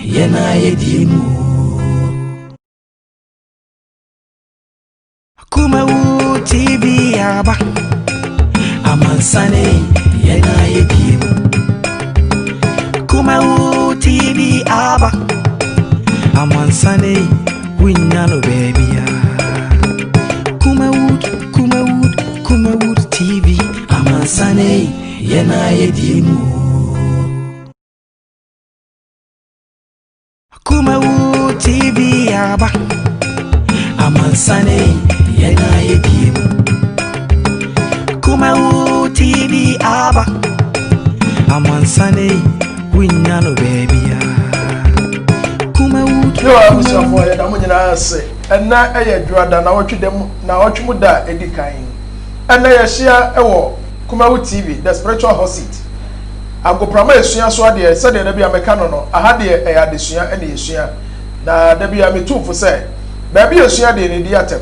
Yɛn a yɛdi mu. Kumawu TV aba. Amansane yɛn a yɛdi mu. Kumawu TV aba. Amansane wunya no baabi a. Kumawood, Kumawood, Kumawood TV. Amansane yɛn a yɛdi mu. Kumawu TV aba. Amansane yɛn a yɛdi mu. Kumawu TV aba. Amansane wunya no baabi a. Kumawood. Yo, abusuafoɔ, yɛda mo nyinaa ase. Ɛnɛ ɛyɛ dwoada na wɔtwe dɛm na wɔtwe mu da a ɛdi kan. Ɛnɛ yɛhyia ɛwɔ Kumawu TV, The Spiritual Hot Seat. Agoprama esua so adeɛ sɛdeɛ da bi a meka no, aha deɛ ɛyɛ adesua ɛna yɛsua. Na da bi a metu fo sɛ baabi yɛsua deɛ ne di atɛm.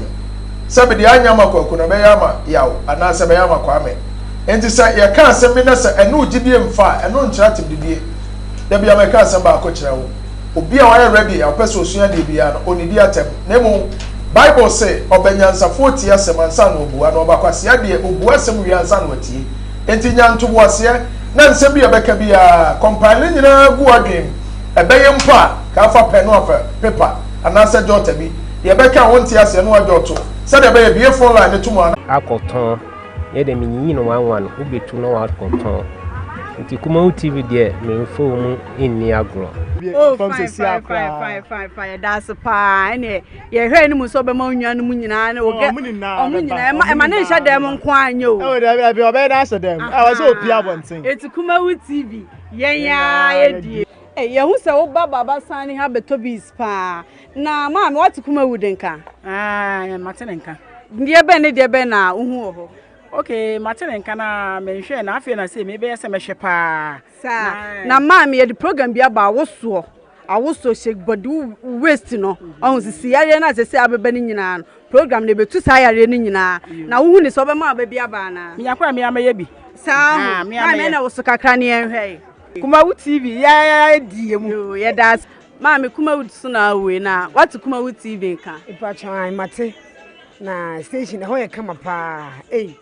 Sɛ mede anya ama Kwaku na bɛyɛ ama Yaw anaasɛ bɛyɛ ama Kwame. Nti sɛ yɛka asɛm bi na sɛ ɛno gyidie mfa a, ɛno nkyerɛ atɛmdidie. Da bi a meka asɛm baako kyerɛ wo. Obi a wayɛ ready a ɔpɛ sɛ osua deɛ biara no, onidi atɛm. Na mmom Bible se ɔbɛnyansafoɔ tie asɛm ansa na obua, na ɔbakwasea deɛ obua asɛm wie ansa na watie. Nti nya ntoboaseɛ na nsɛm bi a ɛbɛka biara compile ne nyinaa gu adwene mu. Ɛbɛyɛ mpo a ka afa pɛn no afa paper anaasɛ jotter bi. Deɛ ɛbɛka a wonte aseɛ no wadwɔto sɛdeɛ ɛbɛyɛ bie phone line ne to mu ana. Akɔtɔn yɛ dɛ menyiyi no wanwan, wobɛtu na wakɔtɔn. Nti Kumawu TV deɛ, memfa wo mu nni agorɔ. Oh, fine, fine, fine, fine, fine, fine. Yɛda ase paa. Ɛne yɛhwɛ anim sɛ ɔbɛma wo nuanom nyinaa ne wo ɔmo nyinaa. Ɔmo nyinaa ɛma ne nhyɛ dɛm nko anyɛ o. Ɛwɔ dɛbi dɛbi, ɔbɛyɛ dɛ ahyɛ dɛm ɛwɔ sɛ opie abɔnten. Eti Kumawu TV, yɛn ya yɛdie. Yɛhu sɛ woba Baba Sani ha bɛtɔ bees paa. Na maame, wate Kumawu de nka? Ah, mate ne nka. Deɛ bɛn ne deɛ bɛn na wohu wɔ hɔ? Okay, mate ne nka na menhwɛ na afei na sɛ mebɛyɛ sɛ mɛhwɛ paa. Saa na maame, yɛde program bi aba, awosoɔ awosoɔ shake body waist no. Ɔho sisi yareɛ no a sɛ abɛba no nyinaa no, program no ebetu saa yareɛ no nyinaa. Na wohu ne sɛ ɔbɛma aba bi aba anaa? Menya kora mea mɛyɛ bi. Saa Ah, ho mea maame mɛyɛ. ɛna woso kakra ne yɛnhwɛ yi. Kumawu TV, yɛyɛ die mu. Yoo, yɛda ase maame. Kumawu so na awoe na wate Kumawu TV nka? Mpatwa, mate na station ɛhɔ yɛ kama paa ei.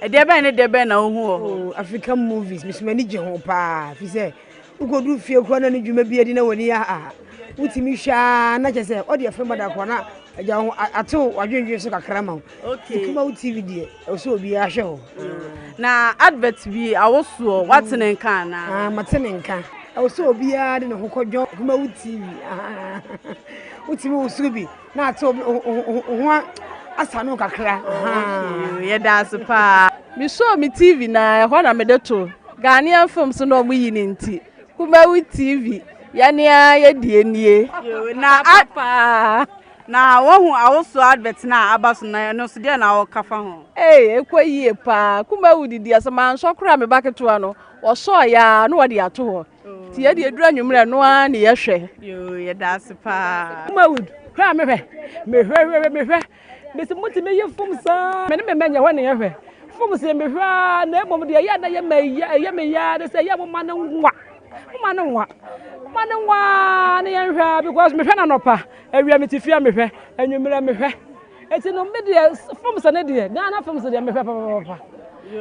Ɛdeɛ bɛn ne deɛ bɛn na wohu wɔ hɔ? Oh, African movies mesoma ani gye ho paa, fi sɛ wokɔduru fie koraa na ne dwuma bi adi na w'ani a wotumi hwɛ a na kyɛ sɛ ɔde afɛm bada koraa na agya wo ho atew w'adwendwen so kakra ma wo. Kumawu TV deɛ, ɛwɔ sɛ obiara hwɛ hɔ. Na advert bi awosoɔ, wate ne nka anaa? Ah, mate ne nka. Ɛwɔ sɛ obiara de ne ho kɔdwɔn Kumawu TV. Ah, wotumi wo soro bi na ate wo ho asa no kakra. Ah. Yɛda ase paa. Mesɔɔ me TV na ɛhɔ na mede to Ghanaian films na ɔmo yi ne nti Kumawu TV, yɛne a yɛdie nie. Yoo, na a paa. Na wohu awosoɔ advert na aba so na ɛno nso deɛ na wɔka fa ho? Ee, ɛkɔ yie paa. Kumawu didi asɛ mansɔ koraa, me ba ketewa no wɔsɔɔ yaa na wɔde ato hɔ nti yɛde eduru anwummerɛ no ara ne yɛhwɛ. Yoo, yɛda ase paa. Kumawood hwɛ a mehwɛ, mehwɛ, hwɛ, mehwɛ mesi motumi yi fom saa. Me ne me mma nyɛ hɔ ne yɛhwɛ fom sɛ mehwɛ a, na mmom deɛ ɛyɛ na ɛyɛ ma ɛyɛ me ya ne sɛ ɛyɛ moma no nwa, moma no nwa, moma no nwa ne yɛnhwɛ a, because mehwɛ no anɔpa, awia mete fie a mehwɛ, anwummerɛ mehwɛ. Eti no me deɛ, fom sɛ ne deɛ Ghana films deɛ mehwɛ papapapa.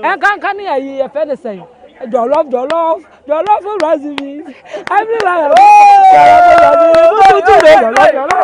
Ɛnkanka ne ayi yɛfɛ ne sɛn, jollof, jollof, jollof rice beans everywhere, jollof rice, jollof, jollof.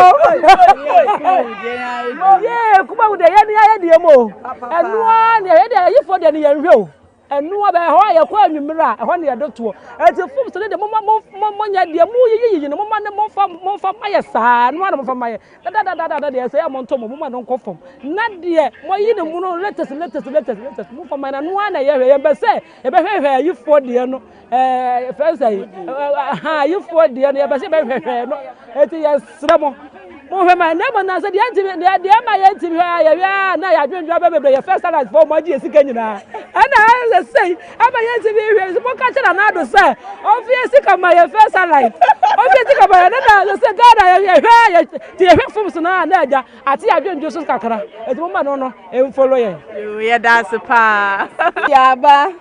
Yee, Kumawu deɛ, yɛne ayɛ deɛ mu o. Ɛnoa ne yɛ deɛ ayifoɔ deɛ ne yɛnhwɛ o. Ɛnoa bɛ ɛhɔ a yɛkɔ anwummerɛ a, ɛhɔ ne yɛde toɔ. Ɛti fom sɛ ne deɛ moma mo monyɛ deɛ mo yiyiyiyi no, moma ne momfa ma yɛ saa. Ɛnoa na momfa ma yɛ dadadadada deɛ sɛ yɛ mo nto mo moma no nkɔ fam na deɛ moyi ne mu no latest, latest, latest, latest momfa ma yɛ na ɛnoa na yɛhwɛ. Yɛmpɛ sɛ yɛbɛhwehwɛ ayifoɔ deɛ no. Fɛn sɛ ha ayifoɔ deɛ no, yɛpɛ sɛ yɛbɛhwehwɛ no. Ɛti yɛsrɛ mo mohwɛ ma na mmom na sɛ deɛ ntimi deɛ ma yɛntimi hwɛ a, yɛhwɛ a na yɛadwendwen abɛ bebree. Yɛ first salad fɔ mo agye yɛ sika nyinaa, ɛna sɛ sei ama yɛntimi hwɛ. Monka kyerɛ Nana Addo sɛ ɔmfa yɛ sika ma yɛ first salad, ɔmfa yɛ sika ma yɛ ne na sɛ Ghana yɛhwɛ a yɛ te yɛhwɛ fom so na na agya ate yɛadwendwen so kakra. Ɛti momma no mfollow yɛn. Yoo, yɛda ase paa. Yaba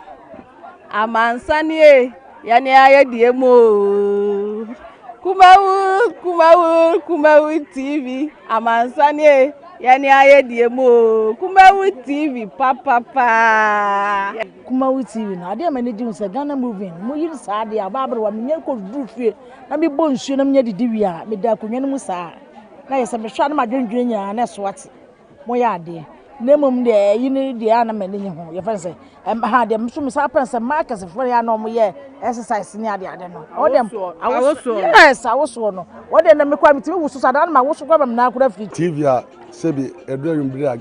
amansane yɛne ayɛ deɛ mu o. Kumawu Kumawu Kumawu TV amansane yɛne ayɛ deɛ mu o Kumawu TV papapaa. Kumawu TV no adeɛ a m'ani gye ho sɛ Ghana movie no mo yiri saa adeɛ a ɔbaa aberewa menya kɔduru fie na mebɔ nsuo na menya didi wie a meda akonnwa no mu saa na yɛ sɛ mehwɛ a na madwendwene nyinaa na ɛso ate. Moyɛ adeɛ. Na mmom deɛ ɛyi no deɛ a na m'ani nye ho. Yɛfrɛ no sɛ ɛm ha deɛ nso mesan pɛ sɛ mmaa akɛsefoɔ yɛ a na wɔyɛ exercise ne ade ade no. Wɔn deɛ awosoɔ. Yes awosoɔ no. Wɔn deɛ na mekɔ a metumi woso saa na ma woso kora ma me nan kora firi. TV a sɛbi ɛduru anwummere a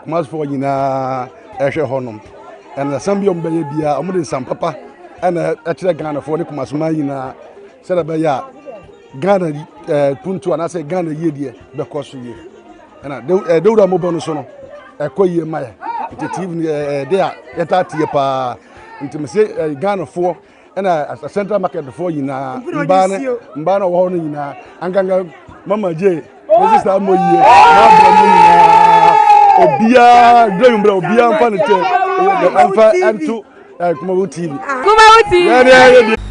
Kumasefoɔ nyinaa ɛhwɛ hɔnom. Ɛna asɛm bi a wɔbɛyɛ biara wɔde nsɛm papa ɛna ɛkyerɛ Ghanafoɔ ne Kumaseman nyinaa sɛdeɛ ɛbɛyɛ a Ghana ɛɛ puntu anaasɛ Ghana yie deɛ bɛkɔ so yie. Ɛna ɛɛ dawuro a mobɔ no so no ɛkɔ yie ma yɛ. Nti TV no ɛɛ de a yɛtaa tie paa. Nti mese ɛɛ Ghanafoɔ ɛna Central Market foɔ nyinaa mbaa ne mbaa na ɔwɔ hɔ no nyinaa ankanka Mama J ne sista mo yie n'abɔ mo nyinaa obiara dwom mbrɛ obiara mfa ne kyɛ ɛmfa ɛnto. Kumawu TV. Kumawu TV.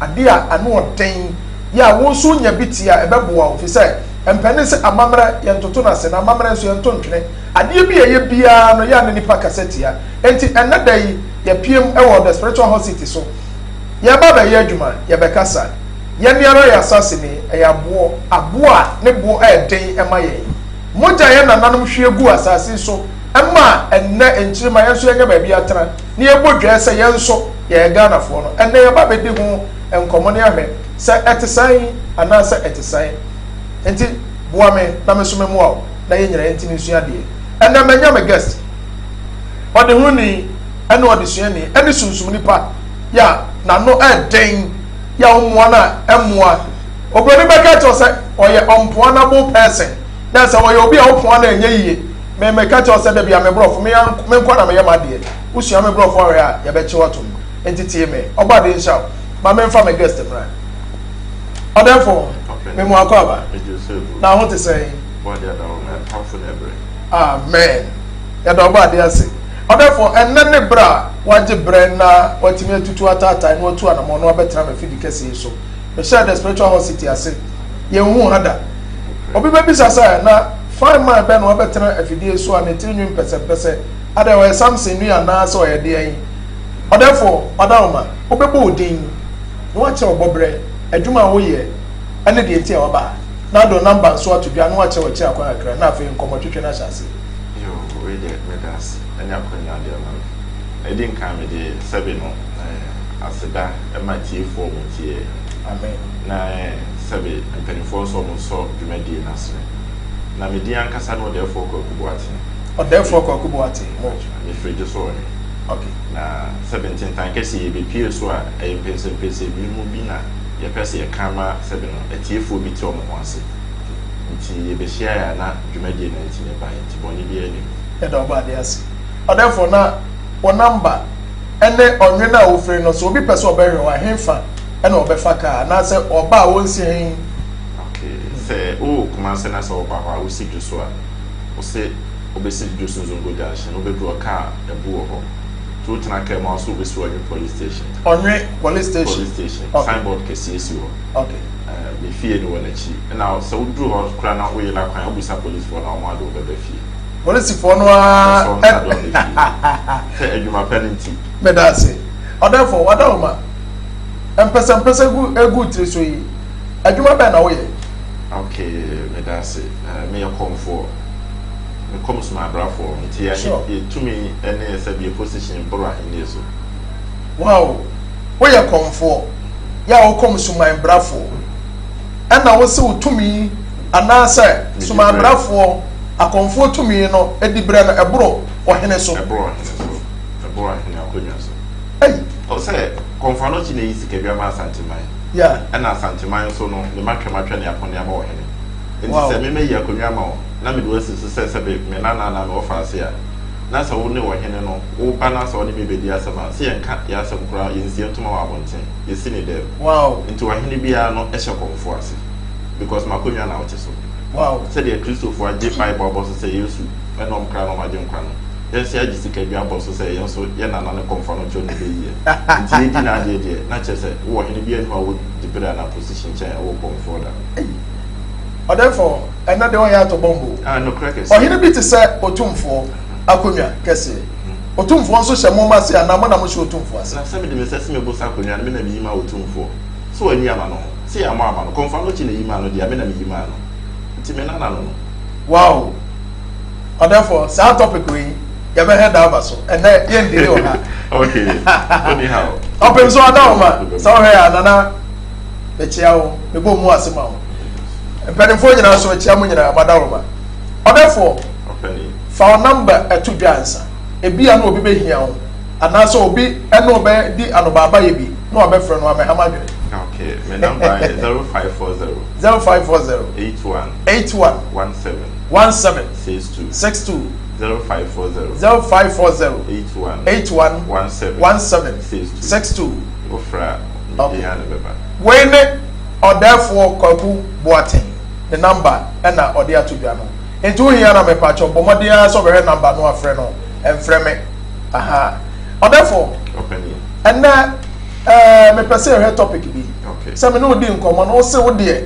Ade a ano ɔden yɛ a wo nso wonya bi te a, ɛbɛboa wo, efisɛ mpanin se amammerɛ yɛntoto no ase, na amammerɛ nso yɛnto ntwene. Adeɛ bi a ɛyɛ biara no, yɛ a na nnipa kasa tia. Enti ɛnnɛ da yi, yɛapiam wɔ The Spiritual Hot City so. Yɛreba abɛyɛ adwuma, yɛbɛkasa. Yɛn ara yɛn asaseni, ɛyɛ aboɔ, aboɔ a ne boɔ yɛ den ma yɛn. Mogya a yɛn nananom hwie guu asase yi so maa ɛnnɛ nkyirimma yɛn nso yɛanya baabi atena. na yɛbɔ dwɛɛ sɛ yɛn nso yɛyɛ Ghanafoɔ no, ɛnnɛ yɛba abɛdi ho nkɔmmɔ na yɛahwɛ sɛ ɛte sɛn anaasɛ ɛte sɛn. Nti boa me na me nso memmoa wo na yɛn nyinaa yɛntumi nsua adeɛ. Ɛnnɛ manya me guest, ɔdehununi ne ɔdesuani ne sunsum nipa yɛ a n'ano ɛden yɛ a wommoa no a ɛmmoa. Oburoni bɛka kyerɛ wo sɛ ɔyɛ unpoanable person, na sɛ ɔyɛ obi a wopoa no a ɛnyɛ yie. Me meka kyerɛ wo sɛ da bia me brɔfo me ara me nkoa na meyɛ m'adeɛ wo sua me brɔfo ahwɛ a yɛbɛkye wo atom nti tie me ɔbɔ adeɛ nhyira wo ma me nfa me guest mmra ɔdɛfo me mu akɔ aba na ho te sɛn amen yɛda ɔbɔ adeɛ ase ɔdɛfo ɛnnɛ ne berɛ a wagye berɛ na watumi atutu ataatae na watu anamɔ na wabɛtena m'afidi kɛseɛ yi so mehyɛɛ the spiritual hot city ase yɛnhuu ha da obi bɛbisa sɛ na Fine man bɛn na wabɛtena afidie so a ne tiri nwi mpɛsɛmpɛsɛ? Adɛn, ɔyɛ Samson nua anaa sɛ ɔyɛ deɛn? Ɔdɛɛfoɔ, Ɔdaoma, wobɛbɔ wo din na woakyerɛ wo bɔberɛ, adwuma a woyɛ ne deɛ nti a woaba ha, na wode wo namba nso ato dwa na woakyerɛ w'akyiri akwan kakra na afei nkɔmmɔtwetwe no ahyɛ aseɛ. Yoo, wei deɛ meda ase ne akwanya a wode ama me. Ɛdi nkan mede sɛbe no aseda ma atiefoɔ a wɔtie yɛn. Amen. Na sɛbe mpanimfoɔ nso a wɔsɔ dwumadie no asene. Na me din ankasa ne Ɔdɛɛfoɔ Kwaku Boateng. Ɔdɛɛfoɔ Kwaku Boateng, mo. Mefiri Dwoso-Ɔhwe. Okay. Na sɛbe ntentan kɛseɛ yɛbɛpue so a, ɛyɛ mpɛnsɛmpɛnsɛmu bi na yɛpɛ sɛ yɛka ma sɛbe no atiefoɔ bi te wɔn ho ase. Nti yɛbɛhyiaeɛ a na dwumadie no nti na ɛbaeɛ, nti bɔne biara nni mu. Yɛda Ɔbɔadeɛ ase. Ɔdɛɛfoɔ, na wo number ne ɔnwene a wofiri no, sɛ obi pɛ sɛ ɔbɛhwɛ wo a, henfa na ɔbɛfa kaa anaasɛ ɔba a ɔnsi hen? Okay, sɛ wowɔ Kumase na sɛ woba hɔ a, wosi Dwoso a, wose wobɛsi Dwoso Nzongo Junction, wobɛduru hɔ, kaa abu wɔ hɔ. Nti wotena kaa mu a, wose wobɛsi Ɔnwe Police Station. Ɔnwe Police Station. Police Station, Okay. Signboard kɛseɛ si hɔ. Okay. Eh, me fie no wɔ n'akyi. Ɛna sɛ woduru hɔ koraa na woyera kwan a, wobisa policefoɔ no a, wɔn ade wo bɛba fie. Polisifoɔ no ara. Wɔsɔ nsa de wo aba fie. Sɛ adwuma pa no nti. Meda ase. Ɔdɛɛfoɔ, w'adaworoma, mpɛsɛmpɛsɛ gu egu tiri so yi, Adwuma bɛn na woyɛ? Ok, meda ase. Meyɛ kɔmfoɔ. Me kɔm soma abrafoɔ. Nti yɛ Sure. yɛ tumi ne sɛbi yɛ position boro ahennie so. Wow! Woyɛ kɔmfoɔ, yɛ a wokɔm suman brafoɔ. Ɛna wose wo tumi anaasɛ Me suman dibrɛ. brafoɔ, akɔmfoɔ tumi no dibrɛ no ɛboro ɔhene so. Ɛboro ɔhene so. Ɛboro ahene akonnwa so. Ei! Ɔsɛ kɔmfoɔ no kyi na eyi sikadwa ma Asanteman. Yeah. Ɛna Asanteman nso no, ne matwa matwa ne apɔne ama ɔhene. Nti Wow. sɛ me mayi akonnwa ama wo, na mede wo asi so sɛ sɛbe me nana anaa me wɔfa ase a, na sɛ wo ne ɔhene no, wo ba na sɛ ɔne me bɛdi asɛm a, sɛ yɛnka yɛn asɛm koraa, yɛnsie ntoma wɔ abɔnten, yɛsi ne dɛm. Wow. Nti ɔhene biara no hyɛ kɔmfoɔ ase, because m'akonnwa na wote so. Wow. Sɛdeɛ Kristofoɔ agye Bible abɔ so sɛ Yesu ne wɔn kra ne wɔn agyenkwa no. Yɛn nso yɛagye sika bi abɔ so sɛ yɛn nso yɛn nana ne kɔmfoɔ no nkyɛn na ɛbɛyi yɛn. Nti yɛdi n'adeɛ deɛ, na kyerɛ sɛ wowɔ hene biara nni hɔ a wɔ diberɛ anaa position kyɛn wɔ kɔmfoɔ da. Ei! Ɔdɛɛfoɔ, ɛnnɛ deɛ ɔnyɛ atɔ bɔmbo o. Ah, nokorɛ kɛseɛ. Ɔhene bi te sɛ Otumfoɔ akonnwa kɛseɛ. Otumfoɔ nso hyɛ mo ase anaa mo na mohyɛ Otumfoɔ ase? Na sɛ mede me nsa si me bo sɛ akonnwa no, me na meyi ma Otumfoɔ. Sɛ wanyi ama no ho? Sɛ yɛammɔ ama no? Kɔmfoɔ Anokye na ɛyi maa no deɛ a, me na meyi maa no. Nti me nana no no. Wow! Ɔdɛfo, saa topic wei yɛbɛhɛ da aba so. Ɛnɛ yɛn dili wɔ ha. Okay. Oni ha o. Ɔpem so ada wo ma. Sɛ wohwɛ a nana mekyia wo, mebɔ mu ase ma wo. Mpanimfoɔ nyinaa nso mekyia mo nyinaa, mada wo ma. Ɔdɛfo, fa wo number ɛto dwa ansa. Ebia na obi bɛhia wo anaasɛ obi ɛne wo bɛdi anobaabayɛ bi na wabɛfrɛ no amɛha m'adwene. Okay, my number is 0540 0540 81 81 17 17 62 62 0540 0540 81 81 17 17 62 62. Wofra Okay. okay. ne bɛba. Wei ne ɔdɛɛfoɔ Kwaku Boateng ne number ɛna ɔde ato dwa no. Nti wohia na mepakyɛw bɔ mmɔden ara sɛ ɔbɛhwɛ number no afrɛ no ɛmfrɛ me. Aha. Ɔdɛɛfoɔ, Ɔpɛni. ɛnɛ ɛɛ mepɛ sɛ yɛhwɛ topic bi. Okay. Sɛ me ne wo di nkɔmmɔ no wose wo deɛ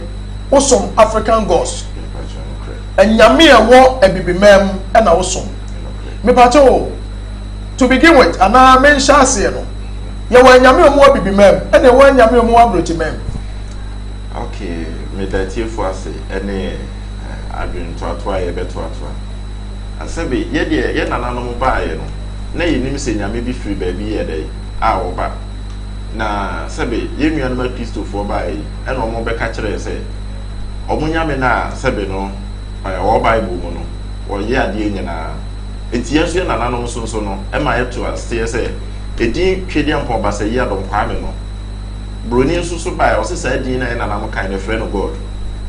wosom African gods. Mepakyɛw nokorɛ. Anyame a ɛwɔ abibiman mu ɛna wosom. Mepakyɛw o, to begin with anaa menhyɛ aseɛ no, yɛwɔ anyame a wɔwɔ abibiman mu ɛna ɛwɔ anyame a wɔwɔ aburokyiman mu. Okay, meda atiefo ase ɛne adwentoatoa a yɛbɛtoatoa. Asɛbe, yɛdeɛ yɛ nananom baeɛ no, na yɛnim sɛ nyame bi firi baabi yɛ dɛn a ɔba. Na sɛbe, yɛn nuanom akristofoɔ baeɛ yi, ɛna wɔn bɛka kyerɛɛ sɛ, wɔn nyame no a sɛbe no ɔwɔ Bible mu no, ɔyɛ adeɛ nyinaa. Enti yɛn nso yɛn nananom nso nso no, ɛma yɛto aseɛ sɛ, edin Twedeampɔn Basayi Adom Kwame no, Buroni nso so baeɛ, ɔse saa din no a yɛn nananom kae no, yɛfrɛ no God.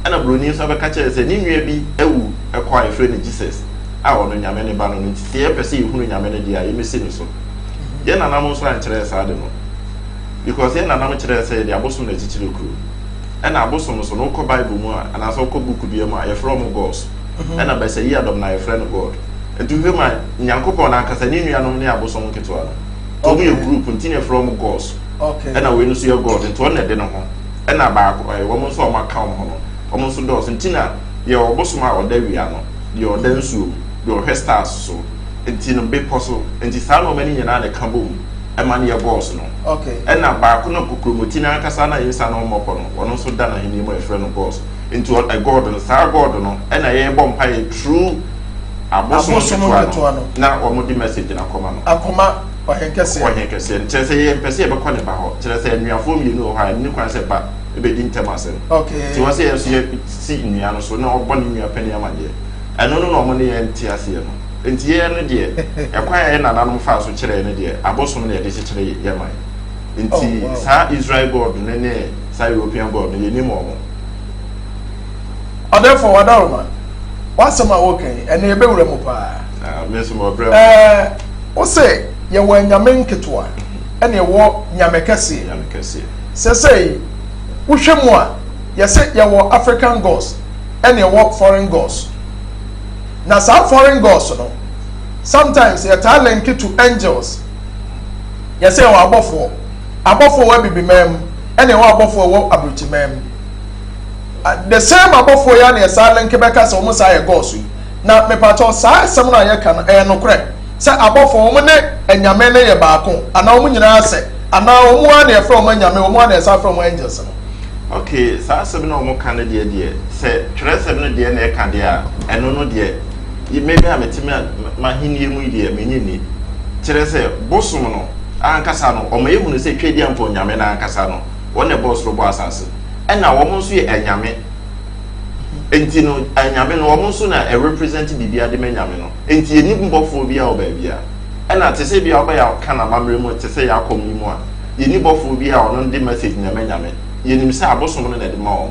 Ɛna buroni nso abɛka kyerɛ sɛ ne nua bi awu kɔ a yɛfrɛ no Jesus, a ɔno Nyame ne ba no no, nti sɛ yɛpɛ sɛ yɛhunu Nyame no deɛ a, yɛmmɛsi no so. Yɛn nananom nso ankyerɛ saa ade no. Because yɛn nananom kyerɛɛ sɛ yɛde abosom na ɛkyekyere kuro. Ɛna abosom nso no, wokɔ Bible mu a, anaasɛ wokɔ book biara mu a, yɛfrɛ wɔn gods. Ɛna Basayi Adɔm na yɛfrɛ no God. Nti wohwɛ mu a, Nyankopɔn no ankasa ne nuanom ne abosom nketewa no. Nti wɔn yɛ group, nti na yɛfrɛ wɔn gods. Ɛna wei no nso yɛ God, nti ɔno na ɛde ne ho. Ɛna baako, ɛɛ, wɔn nso a wɔaka wɔn ho no, wɔn nso dɔɔso. Nti na yɛwɔ ɔbosom a ɔda wia no, deɛ ɔda nsuo mu, deɛ ɔhwɛ stars so, nti no bepɔ so. Nti saa nneɛma no nyinaa na ɛka bom ɛma no yɛ gods no. Ɛna baako no kokromoti no ankasa na yɛnsa no mmɔkɔ no, ɔno nso da n'ahenni mu a yɛfrɛ no gods. Nti ɔ, ɛ, God no, saa God no ɛna yɛrebɔ mpaeɛ through abosom Abosom nketewa nketewa no no. na wɔde message no akɔma no. Akɔma ɔhen kɛseɛ. Ɔhen kɛseɛ no. Kyerɛ sɛ yɛmpɛ sɛ yɛbɛkɔ ne ba hɔ. Kyerɛ sɛ anuafoɔ mmienu wɔ hɔ a, ɛnni kwan sɛ ba bɛdi ntɛm asɛm. Nti wɔ sɛ yɛn nso yɛsi nnua no so na ɔbɔ ne nua panin amaneɛ. Ɛno no na wɔn ne yɛn nte aseɛ no. Nti yɛn no deɛ, ɛkwan a yɛn nananom faa so kyerɛɛ no deɛ, abosom na yɛde kyekyere yɛn man. Nti Oh, wow. saa Israel God no ne saa European God no, yɛnnim wɔn. Ɔdɛfo Wadaroma, w'asɛm a woka yi, ɛnɛ yɛbɛwura mu paa. Ah, me nso mewɔ berɛ mu. Ɛɛ, wo se yɛwɔ anyame nketewa ɛna yɛwɔ nyame kɛseɛ. Nyame kɛseɛ. Sɛsɛi, wohwɛ mu a, yɛse yɛwɔ African gods ɛna yɛwɔ foreign gods. Na saa foreign gods no, sometimes yɛtaa link to angels. Yɛse yɛwɔ abɔfoɔ. Abɔfoɔ wɔ abibiman mu ɛna yɛwɔ abɔfoɔ wɔ aburokyiman mu. The same abɔfoɔ yi ara na yɛsaa link bɛka sɛ wɔn saa yɛ gods yi. Na mepakyɛw saa asɛm no a yɛka no ɛyɛ nokorɛ sɛ abɔfoɔ wɔn ne anyame no yɛ baako anaa wɔn nyinaa sɛ anaa wɔn ara na yɛfrɛ wɔn anyame wɔn ara na yɛsan frɛ wɔn angels no? Ok, saa asɛm no a wɔn ka no deɛ deɛ sɛ twerɛsɛm no deɛ na ɛka deɛ a ɛno no deɛ me me a mete m'ahennie mu yi deɛ menye nni. Kyerɛ sɛ bosom no ankasa no wɔma yɛhunu sɛ Tweaduampɔn Nyame no ankasa no wɔn na ɛbɔɔ soro bɔɔ asase ɛna wɔn nso yɛ anyame. Nti no anyame no wɔn nso na ɛrepresent biribiara de ma nyame no. Nti yɛnni bɔfoɔ biara wɔ baabiara. Ɛna te sɛ bia wobɛyɛ aka no amammerɛ mu te sɛ yɛ akɔm yi mu a, yɛnni bɔfoɔ biara a ɔno de message na ɛma nyame. Yɛnim sɛ abosom no na ɛde ma wɔn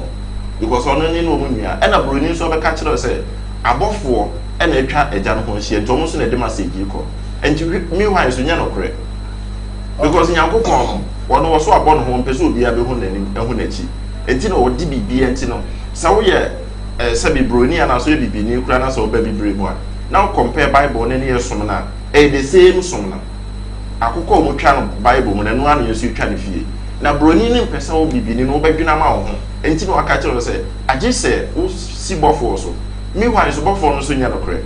because ɔno ne ne wɔn nua. Ɛna buroni nso ɔbɛka kyerɛ wo sɛ abɔfoɔ ɛna atwa agya no ho ahyia nti wɔn nso na ɛde message yi kɔ. Nti meanwhile nso nyɛ nokorɛ. Because Nyankopɔn no, ɔno ɔso abɔ ne ho, ɔmpɛ sɛ obiara bɛhu n'anim, ahu n'akyi. Nti na ɔde biribiara nti no, sɛ woyɛ eh, sɛbi broni anaasɛ woyɛ bibini koraa na sɛ woba bibire mu a, na wo compare Bible no ne yɛ som no a, Ɛyɛ the same som no. Akokɔ a wɔtwa no Bible mu no, ɛno ara na yɛn nso yɛtwa no fie. Na buroni no mpɛ sɛ wo bibini no wobɛdwene ama wo ho. Enti na waka kyerɛ wo sɛ, agye sɛ wosi bɔfoɔ so. Meanwhile nso bɔfoɔ no nso nyɛ nokorɛ.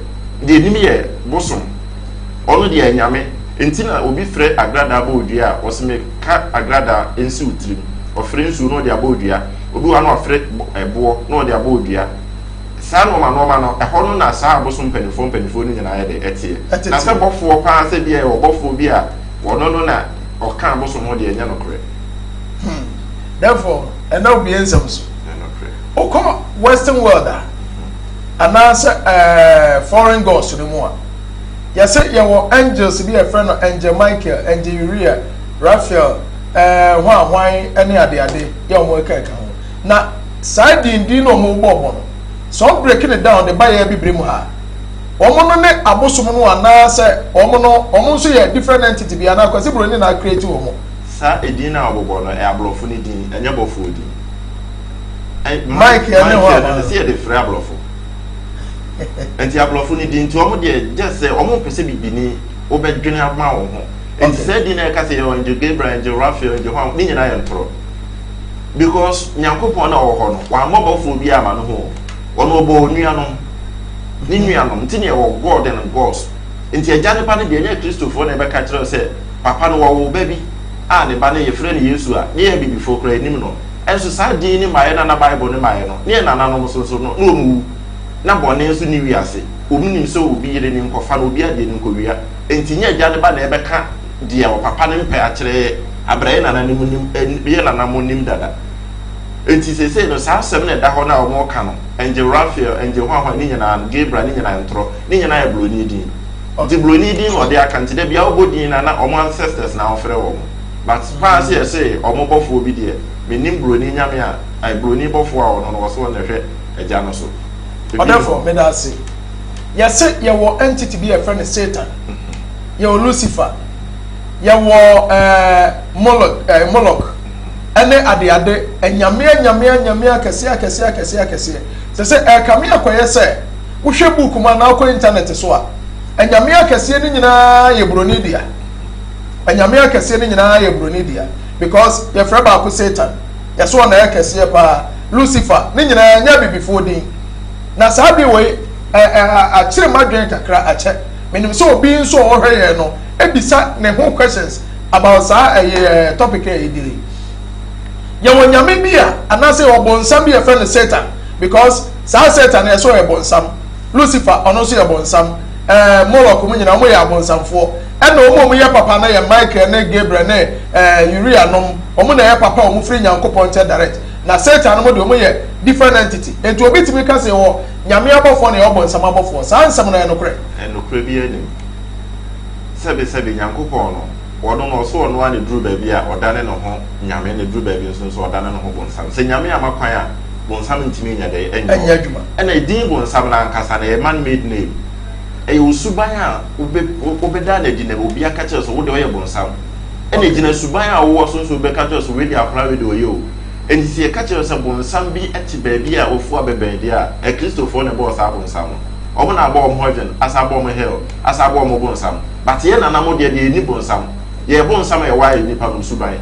Deɛ ɛnim yɛ bosom. Ɔno deɛ anyame. Enti na obi frɛ agradaa bɔ odua a, ɔse meka agradaa nsi wo tirim. Ɔfrɛ nsuo na ɔde abɔ odua. Obi wɔ hɔ a na wafrɛ ɛboɔ na ɔde abɔ odua. Saa nnoɔma nnoɔma no, ɛhɔ no na saa abosom mpanimfoɔ mpanimfoɔ no nyinaa yɛ dɛ, ɛteɛ. Na sɛ bɔfoɔ paa sɛ bi a yɛwɔ bɔfoɔ bi a ɔno no na ɔka abosom ho deɛ, ɛnyɛ nokorɛ. Hmm. Therefore, ɛnna obie nsɛm so. Ɛnyɛ nokorɛ. Wokɔ western world a, anaasɛ ɛɛ foreign gods no mu a, yɛsɛ yɛwɔ angels bi a yɛfrɛ no Angel Michael, Angel Uriel, Raphael, ɛɛ hwan hwan ne adeade yɛ wɔn ɛka ɛka ho. Na saa din din no a wɔn bɔ bɔ no, sɛ wɔn break ne down de ba yɛ abibire mu ha a, wɔn no ne abosom no anaa sɛ wɔn no wɔn nso yɛ different entity bi anaa Kwasi Broni na create wɔn. Saa edin no a wɔbobɔ no, ɛyɛ aborɔfo no din, ɛnyɛ bɔfoɔ din. Ɛ, Michael ne hɔ Michael no, anaa? sɛ yɛde frɛ aborɔfo. Nti aborɔfo no din nti wɔn deɛ just sɛ wɔn mpɛ sɛ bibini wobɛdwene ama wɔn ho. Nti saa din no a yɛka sɛ yɛwɔ Angel Gabriel, Angel Raphael, Angel Hwan, ne nyinaa yɛ ntorɔ. Because Nyankopɔn na ɔwɔ hɔ no, wammɔ bɔfoɔ biara ama no ho o. Ɔno ɔbɔɔ onuanom, ne nuanom. Nti na yɛwɔ God and gods. Nti agya ne ba no deɛ ɛnyɛ Kristofoɔ na ɛbɛka kyerɛ wo sɛ papa no wɔwoo ba bi a ne ba no yɛfrɛ no Yesu a, ne yɛn abibifoɔ koraa yɛnnim no. Ɛnso saa din no mmaeɛ no a na Bible no mmaeɛ no, ne yɛn nananom nso nso no, na wɔn wu. Na bɔne nso nni wiase. Wɔn nim sɛ obi yere no nkɔfa no, obi adeɛ no nkɔwia. Nti nyɛ agya ne ba na ɛbɛka deɛ ɔpapa no mpɛ akyerɛ yɛ abrɛ yɛ nananom nim yɛ nananom nim dada. Nti seesei no saa asɛm no ɛda hɔ no a wɔreka no, Angel Raphael, Angel hwan hwan ne nyinaa no, Gabriel ne nyinaa ntorɔ, ne nyinaa yɛ broni din. Nti broni din na ɔde aka nti da biara wobɔ din no a na wɔn ancestors na wɔfrɛ wɔn. But paa sɛ yɛse wɔn bɔfoɔ bi deɛ, mennim broni nyame a, ai broni bɔfoɔ a ɔno no wɔse ɔno na ɛhwɛ agya no so. Ebi nni hɔ. Ɔdɛfoɔ, meda ase. Yɛse yɛwɔ entity bi a yɛfrɛ no Satan. Yɛwɔ Lucifer, yɛwɔ ɛɛ Moloch, ɛɛ Moloch, ɛne adeade, anyame anyame anyame akɛseɛ akɛseɛ akɛseɛ akɛseɛ. Sɛ sɛ ɛrekame akɔyɛ sɛ wohwɛ book mu anaa wokɔ internet so a, anyame akɛseɛ no nyinaa yɛ buroni dea. Anyame akɛseɛ no nyinaa yɛ buroni dea because yɛfrɛ baako Satan, yɛsɛ ɔna yɛ kɛseɛ paa, Lucifer, ne nyinaa nyɛ abibifoɔ din. Na saa adeɛ wei ɛ ɛ akyere m'adwene kakra akyɛ. Menim sɛ obi nso a ɔhwɛ yɛn no bisa ne ho questions about saa ɛyɛ topic a yɛdi yi. Yɛwɔ nyame bi a anaasɛ yɛwɔ bonsam bi a yɛfrɛ no Satan because saa Satan no yɛsɛ ɔyɛ bonsam. Lucifer ɔno nso yɛ bonsam. Ɛɛ Moloch mu nyinaa wɔn yɛ abonsamfoɔ. Ɛna wɔn a wɔyɛ papa no yɛ Michael ne Gabriel ne ɛɛ Uriah nom. Wɔn na ɛyɛ papa a wɔn firi Nyankopɔn nkyɛn direct. Na Satan nom deɛ wɔn yɛ different entity. Nti obi tumi ka sɛ yɛwɔ Nyame abɔfoɔ na yɛwɔ bonsam abɔfoɔ. Saa nsɛm no ɛyɛ nokorɛ? Nokorɛ biara nnim. Sɛbesɛbe, Nyankopɔn no, Ɔno no, ɔse Ɔno ara na ɛduru baabi a Ɔdane ne ho Nyame, na ɛduru baabi nso nso Ɔdane ne ho bonsam. Sɛ Nyame amma kwan a, bonsam ntumi nyɛ dɛn? Ɛnyɛ adwuma. Ɛna edin bonsam no ankasa no, ɛyɛ man made name. Ɛyɛ wo suban a wobɛ, wobɛda no adi na obi aka kyerɛ wo sɛ wo deɛ woyɛ bonsam. Ɛna ɛgyina suban a wowɔ so nso wobɛka kyerɛ wo sɛ wei deɛ akwadaa wei deɛ ɔyɛ o. Enti sɛ yɛka kyerɛ wo sɛ bonsam bi te baabi a ofu abɛbɛn deɛ a, Akristofoɔ na ɛbɔɔ saa bonsam no. Wɔn na abɔ wɔn heaven, asan abɔ wɔn hell, asan abɔ wɔn bonsam. But yɛn nana mo deɛ deɛ yɛnni bonsam. Yɛyɛ bonsam a yɛwɔ ayɛ nipa no suban.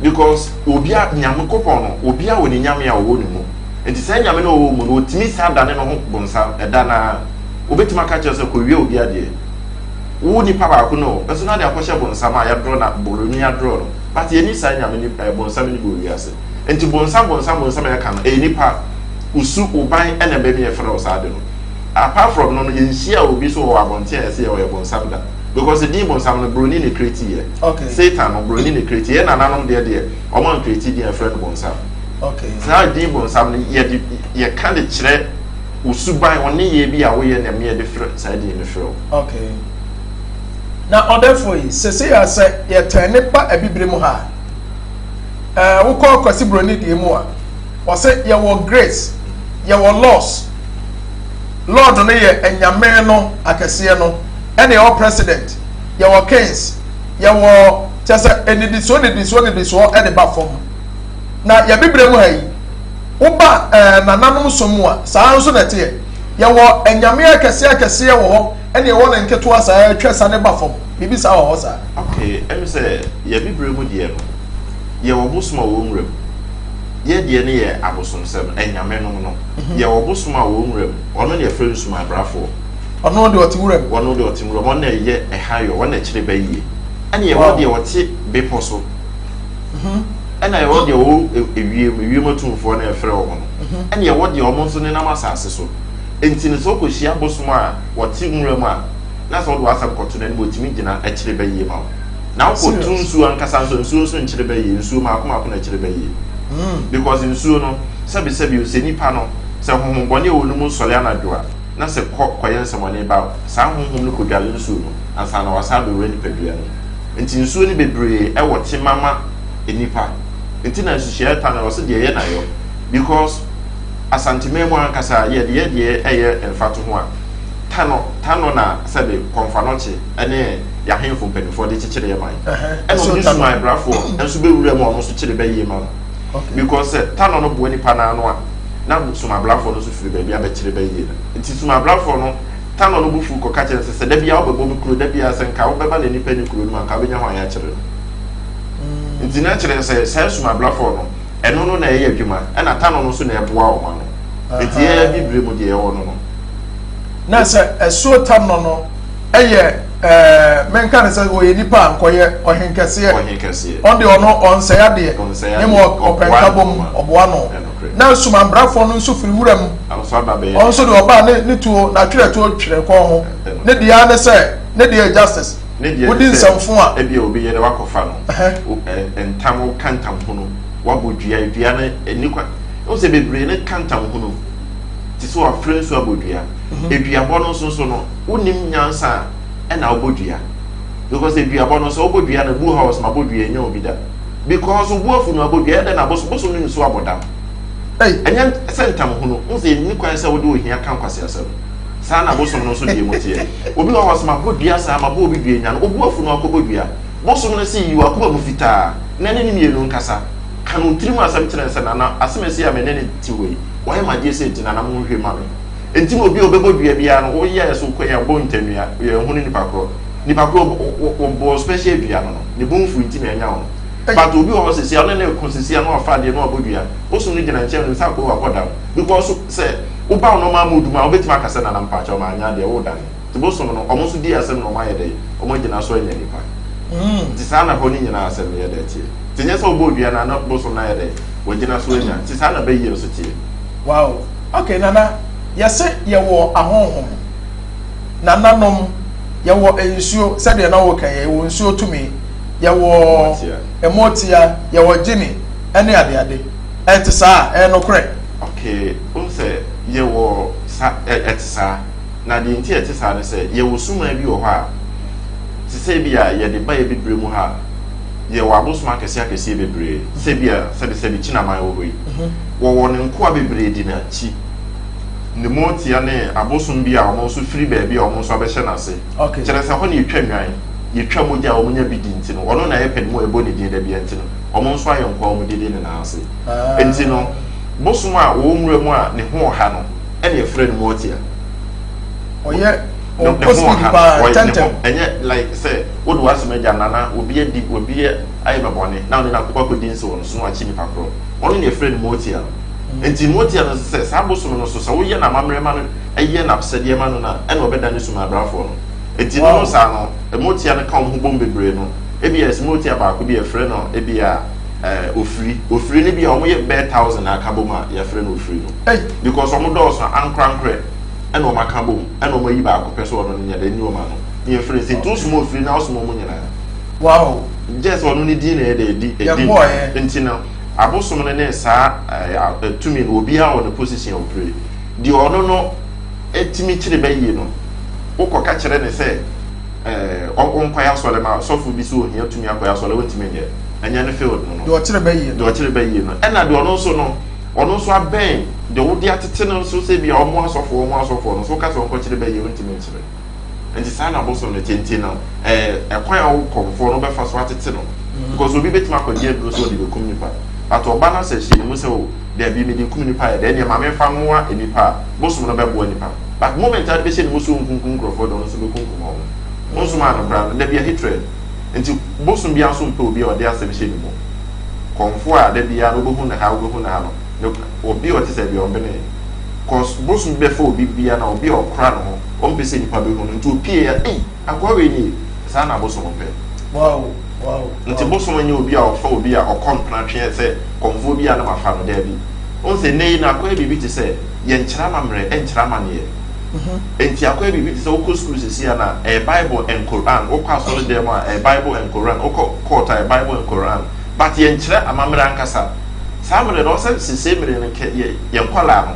Because obia, Nyankopɔn no, obia wɔ ne nyame a ɔwɔ ne mu. Nti saa nyame no a ɔwɔ mu no, ɔtumi saa dane ne ho bonsam ɛda no ara. Ɔbɛtumi aka kyerɛ wo sɛ kɔwia obi adeɛ. Wo nipa baako no o, nso na ade akɔhyɛ bonsam a yɛadrɔ na boroni adrɔ no. But yɛnni saa nyame no, eh, bonsam no bi wɔ wiase. Nti bonsam, bonsam, bonsam a yɛka no, ɛyɛ nipa. Wo su, wo ban na ɛbɛma yɛfrɛ wo saa ade no. Apart from no no, yɛnhyia obi so wɔ abɔnten a yɛse ɔyɛ bonsam da. Because din bonsam no, broni na create yɛ. Okay. Satan no, broni na create yɛ. Nananom deɛ deɛ, wɔn an create din a yɛfrɛ no bonsam. Okay. Saa din bonsam no, yɛde, yɛka de kyerɛ wo suban, wo nneyɛɛ bi a woyɛ na ɛma yɛde frɛ saa din no frɛ wo. Okay. Na ɔdɛfo yi, sesei a sɛ yɛtɛn ne ba abibire mu ha a, ɛɛ wokɔ Kwasi Broni deɛ mu a, ɔsɛ yɛwɔ grace, yɛwɔ laws. Lord no yɛ anyame no akɛseɛ no, ɛna yɛwɔ president, yɛwɔ kings, yɛwɔ kyɛ sɛ nnidisoɔ nnidisoɔ nnidisoɔ ɛde ba fam. Na yɛbibire mu ha yi, woba ɛɛ nananom som mu a, saa nso na ɛteɛ. Yɛwɔ anyame akɛseɛ akɛseɛ wɔ hɔ. Ɛna ɛwɔ ne nketewa saa ɛtwa sa ne ba fam. Biribi saa wɔ hɔ saa. Okay, ɛmi sɛ yɛ bibire mu deɛ no, yɛwɔ bosom a wɔwɔ nwura mu. Yɛ deɛ no yɛ abosomsɛm, anyame nom no. Yɛwɔ bosom a wɔwɔ nwura mu, ɔno na yɛfrɛ no sumabrafoɔ. Ɔno deɛ ɔte nwura mu. Ɔno deɛ ɔte nwura mu, ɔno na ɛyɛ ɛha yɔ, ɔno na ɛkyerɛ bɛ yie. Ɛna yɛwɔ deɛ ɔte bepɔ so. Ɛna yɛwɔ deɛ ɔwɔ ewiem, ewiem atumfoɔ na yɛfrɛ wɔn no. Ɛna yɛwɔ deɛ wɔn nso nenam asase so. Nti no sɛ wokɔhyia bosom a wɔte nwura mu a, na sɛ wode w'asɛm kɔto n'anim a, ɔtumi gyina kyere bɛ yie ma wo. Na wokɔto nsuo ankasa nso a, nsuo nso nkyere bɛ yie. Nsuo mmaako mmaako na ɛkyere bɛ yie. Because nsuo no, sɛbesɛbe o, sɛ nipa no, sɛ honhom bɔne a ɛwɔ ne mu sɔre anadwo a, na sɛ kɔ kɔyɛ nsɛmɔne ba a, saa honhom no kɔdware nsuo no ansa na wasan abɛwura nipadua no mu. Nti nsuo no bebree wɔ tema ma nnipa. Nti na nsuhyeɛ ta no, ɔse deɛ ɛyɛ na yɔ. Because Asanteman mu ankasa yɛde yɛ deɛ ɛyɛ mfatoho a, Tano, Tano na sɛbe Kɔmfanɔkye ne y'ahenfo mpanimfoɔ de kyekyere yɛ man. Ɛna ɔmo de suman brafoɔ nso bɛwura mu a ɔno nso kyere bɛ yie ma no. Because sɛ Tano no boa nipa no ano a, na sumabrafoɔ no nso firi baabi abɛkyere bɛ yie no. Nti sumabrafoɔ no, Tano no bo fu kɔka kyerɛ no sɛ, sɛ da biara wobɛbɔ me kuro, da biara sɛ nka wobɛba na nipa nni kuro no mu a, nka wobɛnya hwan akyere no. Nti na kyerɛ sɛ saa sumabrafoɔ no, ɛno no na ɛyɛ adwuma, ɛna Tano no nso na ɛboa wɔn ano. Nti yɛn Abibire mu deɛ ɛwɔ no no. Na sɛ ɛsuo Tamno no yɛ ɛɛ menka ne sɛ ɔyɛ nipa a nkɔyɛ ɔhenkɛseɛ. Ɔhenkɛseɛ. Ɔno deɛ ɔno ɔnsɛe adeɛ. Ɔnsɛe Ne adeɛ. mu ɔpɛ Ɔboa nkabom, nneɛma. ɔboa no. Ɛnokorɛ. Na sumanbrafoɔ no nso firi wura mu. Ɔno nso aba bɛyɛ Ɔno nso deɛ ɔba a ne ne tuo n'atwerɛtuo twere kɔn ho. Ɛnokorɛ. Ne deɛ ara ne sɛ ne deɛ yɛ justice. Ne deɛ Wodi ne sɛ nsɛmfo a. ebia obi yere wakɔfa no. Ɛhɛ. Wo ɛ ntam woka ntam hunu wabɔ dua dua no ɛni kwa. Wohu sɛ bebree no ka ntam hunu te sɛ wafrɛ nsu abɔ dua. Eduabɔ no nso so no, wonim nyansa a ɛna wobɔ dua. Because eduabɔ no sɛ wobɔ dua no bu ha wɔ sɛ mabɔ dua ɛnyɛ obi da. Because wo afu no abɔ dua ɛdɛ na bosom bosom no nsu abɔ dam. Ɛnyɛ sɛ ntam hunu, wohu sɛ ɛnni kwan sɛ wode ohia ka nkwaseasɛm. Saa na bosom no nso deɛ mu teɛ. Obi wɔ hɔ sɛ mabɔ dua saa mabɔ obi dua nya no, obu afu no akɔbɔ dua. Bosom no se yi w'akoma mu fitaa na ne ne mmienu nkasa. Ka no wo tirim asɛm kyerɛ no sɛ, Nana, asɛm a asi a me ne no te hɔ yi, wayɛ me adeɛ sei nti, Nana monhwɛ mma me. Enti na obi a ɔbɛbɔ dua biara no, woyɛɛ so kwan a, bɔ ntannua, yɛnhunu nipa korɔ. Nipa korɔ, wɔbɔɔ special dua no no, ne bo mfui nti na anya wo no. But obi wɔ hɔ seesei a, ɔne no reko seesei a na wafa adeɛ na wabɔ dua. Bosom no gyina nkyɛn nim sɛ akoa yi wabɔ dam. Because sɛ woba wo normal mood mu a, wobɛtumi aka sɛ, Nana mpaakyɛw manyɛ adeɛ, woredane. Nti bosom no, wɔn nso dii asɛm na wɔayɛ dɛn? Wɔagyina so anya nipa. Nti saa na hɔ no nyinaa asɛm no yɛ dɛn teɛ. Nti nyɛ sɛ wobɔɔ dua no a na bosom no ayɛ dɛn? Wagyina so anya. Nti saa na bayie nso teɛ. Wow ok nana yɛse yɛwɔ ahonhom nananom yɛwɔ nsuo sɛdeɛ na woka yi yɛwɔ nsuo tumi yɛwɔ ɛmotia yɛwɔ gyini ɛne adeade ɛte saa ɛyɛ nokorɛ. Ok wohu sɛ yɛwɔ sa ɛte saa na deɛ nti ɛte saa ne sɛ yɛwɔ suman bi wɔ hɔ a te sɛ ebi a yɛde ba yɛ bibire mu ha a Yɛwɔ abosom akɛseɛ akɛseɛ bebree, sɛ bi a sɛbesɛbe Kyinaman wɔ hɔ yi. Wɔwɔ ne nkoa bebree di n'akyi. Ne motia ne abosom bi a wɔn nso firi baabi a wɔn nso abɛhyɛ n'ase. Kyerɛ sɛ hɔ na yɛtwa nnwan, yɛtwa mogya a wɔnya bi di nti no, ɔno na ɛyɛ pɛ ne mu a ɛbɔ ne din da biara nti no, wɔn nso ayɛ nkoa a wɔdidi ne nan ase. Nti no, bosom a ɔwɔ nwura mu a ne ho ɔha no ɛna yɛfrɛ no motia. Ɔyɛ ɔkɔ speed paa ntɛntɛm. Ɛnyɛ like sɛ Wode w'asɛm agya Nana, obi adi, obi ayɛ me bɔne, na wone no akɔ akɔdi nse wɔ no so na wakye nipa korɔ. Ɔno na yɛfrɛ no Motia no. Nti Motia no nso sɛ, saa bosom no nso, sɛ woyɛ no amammerɛ ma no, yɛ no apsɛdeɛ ma no no a, ɛna ɔbɛdane Sumabrafoɔ no. Nti no no saa no, Motia no ka wɔn ho bom bebree no, ebia ɛsɛ Motia baako bi a yɛfrɛ no ebia eh, Ofiri. Ofiri no bi a wɔyɛ bɛyɛ thousand na aka bom a yɛfrɛ no Ofiri no. Because wɔn dɔɔso ankorankorɛ ɛna wɔn aka bom, ɛna wɔn ayi baako pɛ sɛ ɔno no nyɛ dɛ, nni wɔn ano. Ne yɛfrɛ no sɛ nti wosoma ofiri na wosoma ɔmo nyinaa. Wow. Gye sɛ ɔno ne din na ɛyɛ dɛ ɛdi ɛdi nka. Nti no abosom no ne saa ɛɛ tumi no obiara wɔ ne position a ɔpere. Deɛ ɔno no ɛtumi kyere bɛ yie no wokɔ ka kyerɛ ne sɛ ɛɛ ɔnkɔyɛ asɔre ma sɔfo bi sɛ ohia tumi akɔyɛ asɔre ɔntumi nyɛ. Ɛnyɛ ne field no no. Deɛ ɔkyere bɛ yie no. Deɛ ɔkyere bɛ yie no. Ɛna deɛ ɔno nso no ɔno nso abɛn deɛ wode atete no nso sɛ bi a ɔmo asɔfoɔ ɔmo asɔfoɔ no so woka sɛ ɔnkɔkyere bɛ yie ɔntumi nkyere. Nti saa na bosom no te nti no ɛɛ ɛkwan a wo kɔmfoɔ no bɛfa so atete no mm. because obi bɛtumi akɔgye aduro sɛ ɔde bɛkum nipa but ɔba no sɛ hyɛ ne mu sɛ o daabi mede kum nipa yɛ dɛ ɛneɛ ma memfa mmoa nipa a bosom no bɛboa nipa. But moment a wode bɛhyɛ ne mu sɛ ɔnkunkum nkurɔfoɔ deɛ ɔno nso bɛkunkum wɔn. Wonsomaa no koraa no, da biara hatred. Nti bosom biara nso mpɛ obi a ɔde asɛm hyɛ ne mu. Kɔmfoɔ a da biara no wobɛhu no ha, wobɛhu no ha no, ne, obi a ɔte sɛ deɛ ɔmbenee. Cause bosom bi bɛfa obi biara na obi a ɔkora ne ho, ɔmpɛ sɛ nnipa bɛhu no. Nti opie a, ei, akoa wei nie. Saa na abosom pɛ. Wow, wow, Nti bosom nyɛ obi a ɔfa obi a ɔkɔ mpena tweɛ sɛ kɔmfoɔ bi a na mafa no, daabi. Wohu sɛ nnɛ yi no akɔyɛ biribi te sɛ yɛnkyerɛ amammerɛ nkyerɛ amanneɛ. Enti akɔyɛ biribi te sɛ wokɔ sukuu seesei a na ɛyɛ Bible and Quran, wokɔ asɔredan mu a ɛyɛ Bible and Quran, wokɔ court a ɛyɛ Bible and Quran. But yɛnkyerɛ amammerɛ ankasa. Saa mmerɛ no, ɔsɛ seesei mmerɛ no nka yɛ yɛn nkwadaa no,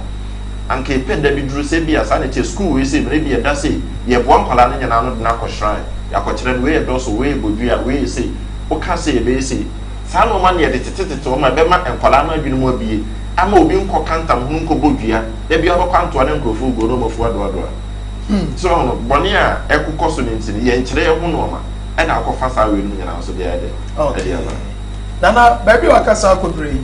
anka yɛpɛ da bi duru sɛ ebia saa na ɛteɛ, sukuu wei sei mmerɛ bi ɛda sei, yɛboa nkwadaa no nyinaa ano de no akɔ shrine, yɛakɔkyerɛ no wei yɛ dɔso, wei yɛ bodua, wei yɛ sei, woka sei ɛbɛyɛ sei. Saa nnoɔma no yɛde tetetete wɔn a ɛbɛma nkwadaa no adwene mu abue ama obi nkɔka ntamhunu nkɔbɔ dua da biara ɔbɛkɔ antoa ne nkurɔfoɔ guo na wɔn afu adoadoa. So ɔho no bɔne a ɛkokɔ so no nti no yɛnkyerɛ yɛn ho nnoɔma ɛna akɔfa saa weinom nyinaa nso de ayɛ dɛ ɛde aba. Nana baabi a wakasa akɔduru yi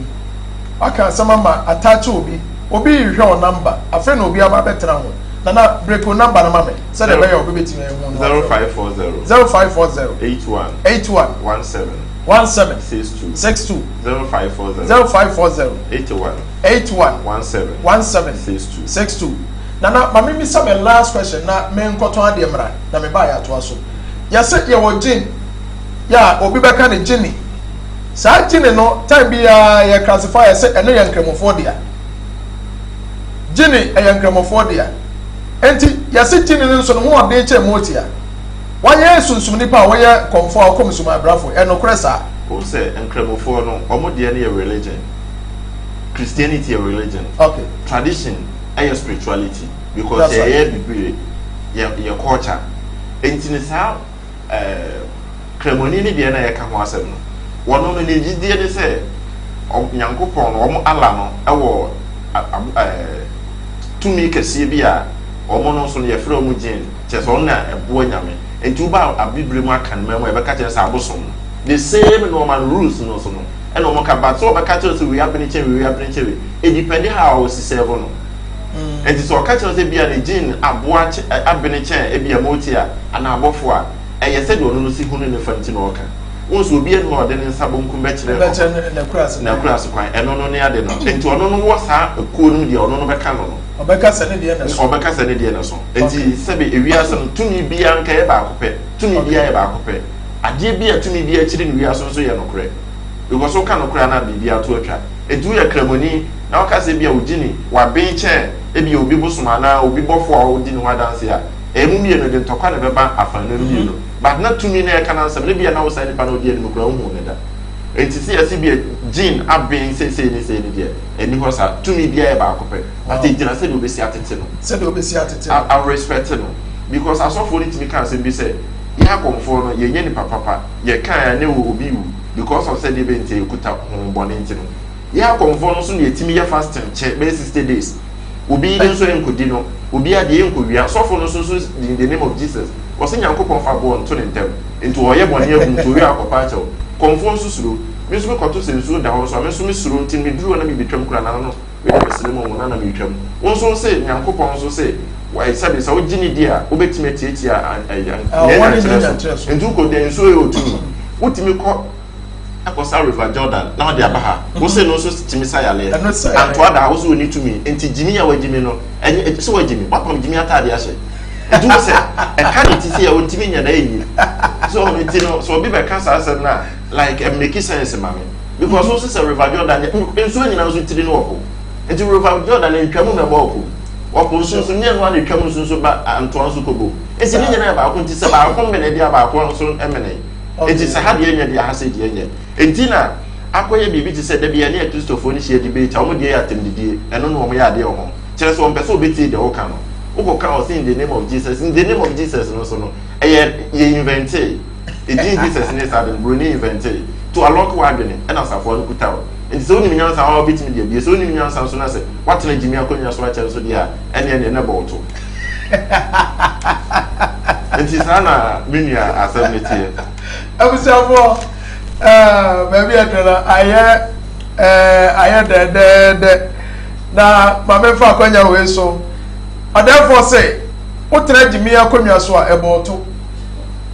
waka asɛm ama ataakye obi obi rehwɛ wo number afei na obi aba abɛtena ho Nana break wo number no ma me sɛdeɛ ɛbɛyɛ a obi bɛtumi ahu no. 0540 0540 81 81 17 17 62 62 0540 0540 81 81 17 17 62 62 Nana ma me misa me last question na me nkɔtɔn adeɛ mmra na me ba yɛ atoa so yɛsɛ yɛwɔ gin yɛ a obi bɛka ne gyini saa gyini no time biara yɛ classify yɛ sɛ ɛno yɛ nkramofoɔ dea gyini ɛyɛ nkramofoɔ dea enti yɛsɛ gyini no nso no ho ɔden kyɛn motia Wɔyɛ sunsum nipa a wɔyɛ kɔmfoɔ a wɔkɔm sum abrafo. Ɛyɛ nokorɛ saa? Wohu sɛ nkramofoɔ no wɔn deɛ no yɛ religion. Christianity yɛ religion. Okay. Tradition ɛyɛ spirituality because That's right. yɛyɛ bibire, yɛ yɛ culture. Enti no saa ɛɛ kramoni no deɛ na yɛka ho asɛm no, wɔn no ne gyidie ne sɛ ɔ Nyankopɔn no wɔn Allah no ɛwɔ a ab ɛɛ tumi kɛseɛ bi a wɔn no nso no yɛfrɛ wɔn jinn. Kyerɛ sɛ ɔno na ɛboa Nyame. Nti woba abibire mu akanman mu a yɛbɛka kyerɛ sɛ abosom no the same nnoɔma no rules no so no ɛna ɔmo ka but sɛ ɔbɛka kyerɛ sɛ wei abene kyɛn wei wei abene kyɛn wei edipɛnde how a ɔsi serve no. Nti sɛ ɔka kyerɛ sɛ ebia ne gyin aboa kyɛ abene kyɛn ebia moti a anaa abɔfo a ɛyɛ sɛdeɛ ɔno no si hunu ne fa nti na ɔka. Wohu sɛ obi ani hɔ a ɔde ne nsa bonkum bɛkyerɛ n'akurase kwan ɛno no ne ade no. Nti ɔno no wɔ saa kuo no mu deɛ ɔno no bɛka no no. Ɔbɛka sɛ ne deɛ na ɛso. Ɔbɛka sɛ ne deɛ na ɛso. Enti sɛbe ewiase no, tumi biara nka yɛ baako pɛ. Tumi biara yɛ baako pɛ. Adeɛ bi a tumi biara kyiri no wiase nso yɛ nokorɛ. Because woka nokorɛ a na biribi ato atwa. Enti woyɛ Kramoni na woka sɛ ebia wogyini, waben kyɛn ebia obi bosom anaa obi bɔfoɔ a ɔdi ne ho adanseɛ a, ɛyɛ mo mmienu de ntɔkwa na ɛbɛba afanu no mmienu. But na tumi no a ɛka no asɛm no ebia na wo saa nipa no a ɔdi anim koraa wonhuu no da. Enti sɛ yɛse ebia gyin aben seisei ne sei no deɛ, Ɛnni hɔ saa. Tumi biara yɛ baako pɛ. But egyina sɛdeɛ obesi atete no. Sɛdeɛ obesi atete no. A respect no. Because asɔfoɔ no tumi ka asɛm bi sɛ, yɛn akɔmfoɔ no, yɛnyɛ nipa papa. Yɛkae a ne obi wu because of sɛdeɛ ɛbɛyɛ nti a yɛkuta honhom bɔne nti no. Yɛn akɔmfoɔ no nso na yɛtumi yɛ fasting kyɛ bɛyɛ 60 days. Obi yere nso ɛnkɔdi no. Obi adeɛ ɛnkɔwia. Sɔfo no nso nso in the name of Jesus. Ɔse Nyankopɔn fa boɔ nto ne ntam. Nti ɔyɛ bɔne agu nti owie a ɔkɔpa akyɛw. Kɔmfoɔ nso suro. Me nso mekɔto sɛ nsuo da hɔ nso a, me nso mesuro nti meduru hɔ na mebɛtwam koraa nana no wei deɛ mesrɛ mo na na meretwam. Wo nso wo se Nyankopɔn nso se sɛbe sɛ wogye ne di a wobɛtumi atiatia nyankyerɛ so nti wokɔ deɛ nsuo yɛ otumi wotumi kɔ akɔsa River Jordan na wode aba ha wo se no nso tumi sa yaleɛ antoa da ha wo se ɔni tumi nti gyimi a wagyimi no ɛnyɛ sɛ wagyimi wapam gyimi ataade ahyɛ nti wo sɛ ɛka ne ti sɛ yɛ ɔntumi nyɛ da ɛnyɛ so ɔno nti no sɛ obi bɛka saa asɛm no a Like ɛ make sense ma me because wo sisɛ river Jordan nsuo nyinaa nso tiri no wɔ po nti river Jordan ntwa mu mɛbɔ ɔpo ɔpo nso nso nyɛ no a na etwa mu nso nso ba ntoa nso kɔ bom nti ne nyinaa yɛ baako nti sɛ baako mene deɛ baako nso mene nti sɛ ha deɛ nyɛ deɛ ha sɛ deɛ nyɛ nti na akɔyɛ biribi te sɛ dabi ɛne akristofoɔ no hyia debate a wɔn deɛ yɛ atɛmdidie ɛno na wɔn yɛ adeɛ wɔ ho kyerɛ sɛ wɔn pɛ sɛ wɔbɛtie deɛ wɔka no wokɔka ɔsɛ in the name of Jesus in the name of Jesus no so no ɛyɛ yɛ inventee Edin Jesus ne saa de no broni inventee to alɔke w'adwene ɛna safoa no kuta wo. Nti sɛ wonim nyansa a wobɛtumi de abue, sɛ wonim nyansa nso na sɛ woatena gyimi akonnwa so akyɛ nso deɛ a ɛneɛ neɛ na ɛbɔ wo to. Nti saa na me nua asɛm no teɛ. Abusuafoɔ, eh, baabi a ɛduru no ayɛ eh, ayɛ dɛdɛɛdɛ na ma memfa akwanya wei so. Ɔdɛɛfoɔ se, wotena gyimii akonnwa so a, ɛbɔ to.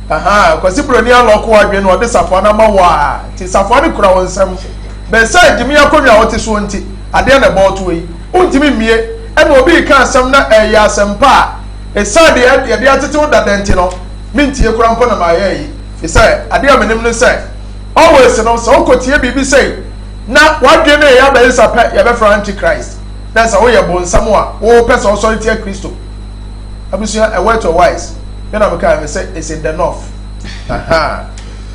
Ahaa, Kwasi Broni alɔko w'adwene na ɔde safoa no ama wo a, nti safoa no kura wo nsam. Bɛsiane gyimii akonnwa a wote soɔ nti, adeɛ na ɛbɔ toɔ yi. Wontumi mmie. Ɛna obi reka asɛm na ɛyɛ asɛmpa a, ɛsiane deɛ yɛde atete wo dada nti no, mentie koraa mpo na mayɛ ayi. Firi sɛ, adeɛ a menim ne sɛ, always no, sɛ wokɔtie biribi sei na w'adwene no reyɛ abɛyesa pɛ, yɛbɛfrɛ wo antichrist. Na sɛ woyɛ bonsam a, wopɛ sɛ wosɔre tia Kristo. Abusua, a word to a wise. Me na mekae me sɛ, it's in the north. Aha.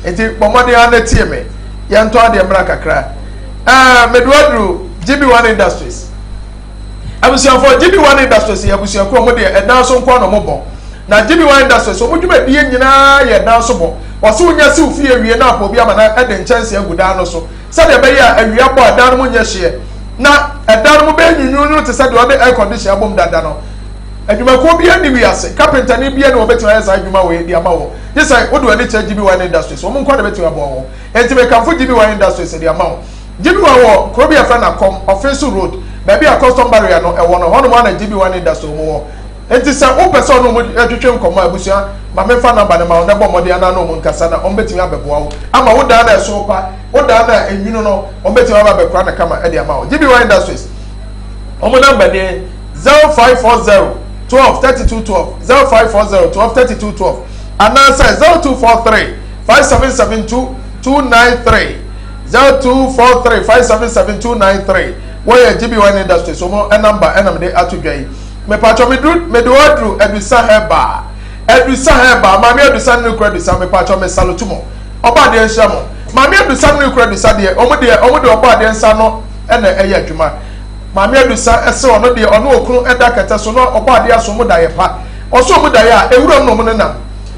Nti, bɔ mmɔden ara na tie me. Yɛntɔ adeɛ mmra kakra. Uh, medu aduru GB1 Industries. Abusuafoɔ, GB1 Industries yɛ abusuakuo a wɔn deɛ ɛdan so nko na wɔn bɔ. Na GB1 Industries, wɔn dwumadie nyinaa yɛ ɛdan so bɔ. Wɔse wonya siw fie wie na apɔ obi ama na ɛde nkyɛnse agu dan no so sɛdeɛ ɛbɛyɛ a awia bɔ a dan no mu nyɛ hyeɛ na ɛdan no mu bɛyɛ nwunwunwunu te sɛ deɛ ɔde air condition abom dada no. Adwumakuo biara nni wiase, kapentani biara nni hɔ ɔbɛtumi ayɛ saa adwuma wei de ama wo gye sɛ wode w'ani kyerɛ GB1 Industries, wɔn nko ara na ɛbɛtumi aboa wo. Enti mekamfo GB1 Industries de ama wo. GB1 wɔ kuro bi a yɛfrɛ no Akɔm, Ɔfenso Road, baabi a custom barrier no wɔ no, ɛhɔnom ara na GB1 Industries wɔn wɔ. Enti sɛ wopɛ sɛ ɔne wɔn twetwe nkɔmmɔ a, abusua, ma memfa nɔmba no ma wo na bɔ mmɔden anaa ne wɔn nkasa na wɔbɛtumi abɛboa wo ama wo dan no a ɛso pa, wo dan no a enwunu no, wɔbɛtumi aba abɛkora no kama de ama wo. GBY Industries, wɔn nɔmba nie, 0540 12 32 12, 0540 12 32 12, anaasɛ 0243 5772 293, 0243 577 293. Wɔyɛ GBY Industries, wɔn nɔmba ɛna mede ato dwa yi. Mepatwɔ me duru mede wo aduru Adusa herbal Adusa herbal Maame Adusa ne ne kura Adusa mepatwɔ me salutu mo Ɔbɔ adeɛ nhyira mo Maame Adusa ne ne kura Adusa deɛ ɔmo deɛ ɔmo de ɔbɔ adeɛ nsa no ɛna ɛyɛ adwuma Maame Adusa ɛse ɔno deɛ ɔne okunu ɛda kɛtɛ so na ɔbɔ adeɛ aso ɔmo da yɛ pa ɔso ɔmo da yɛ a ewuram na ɔmo nenam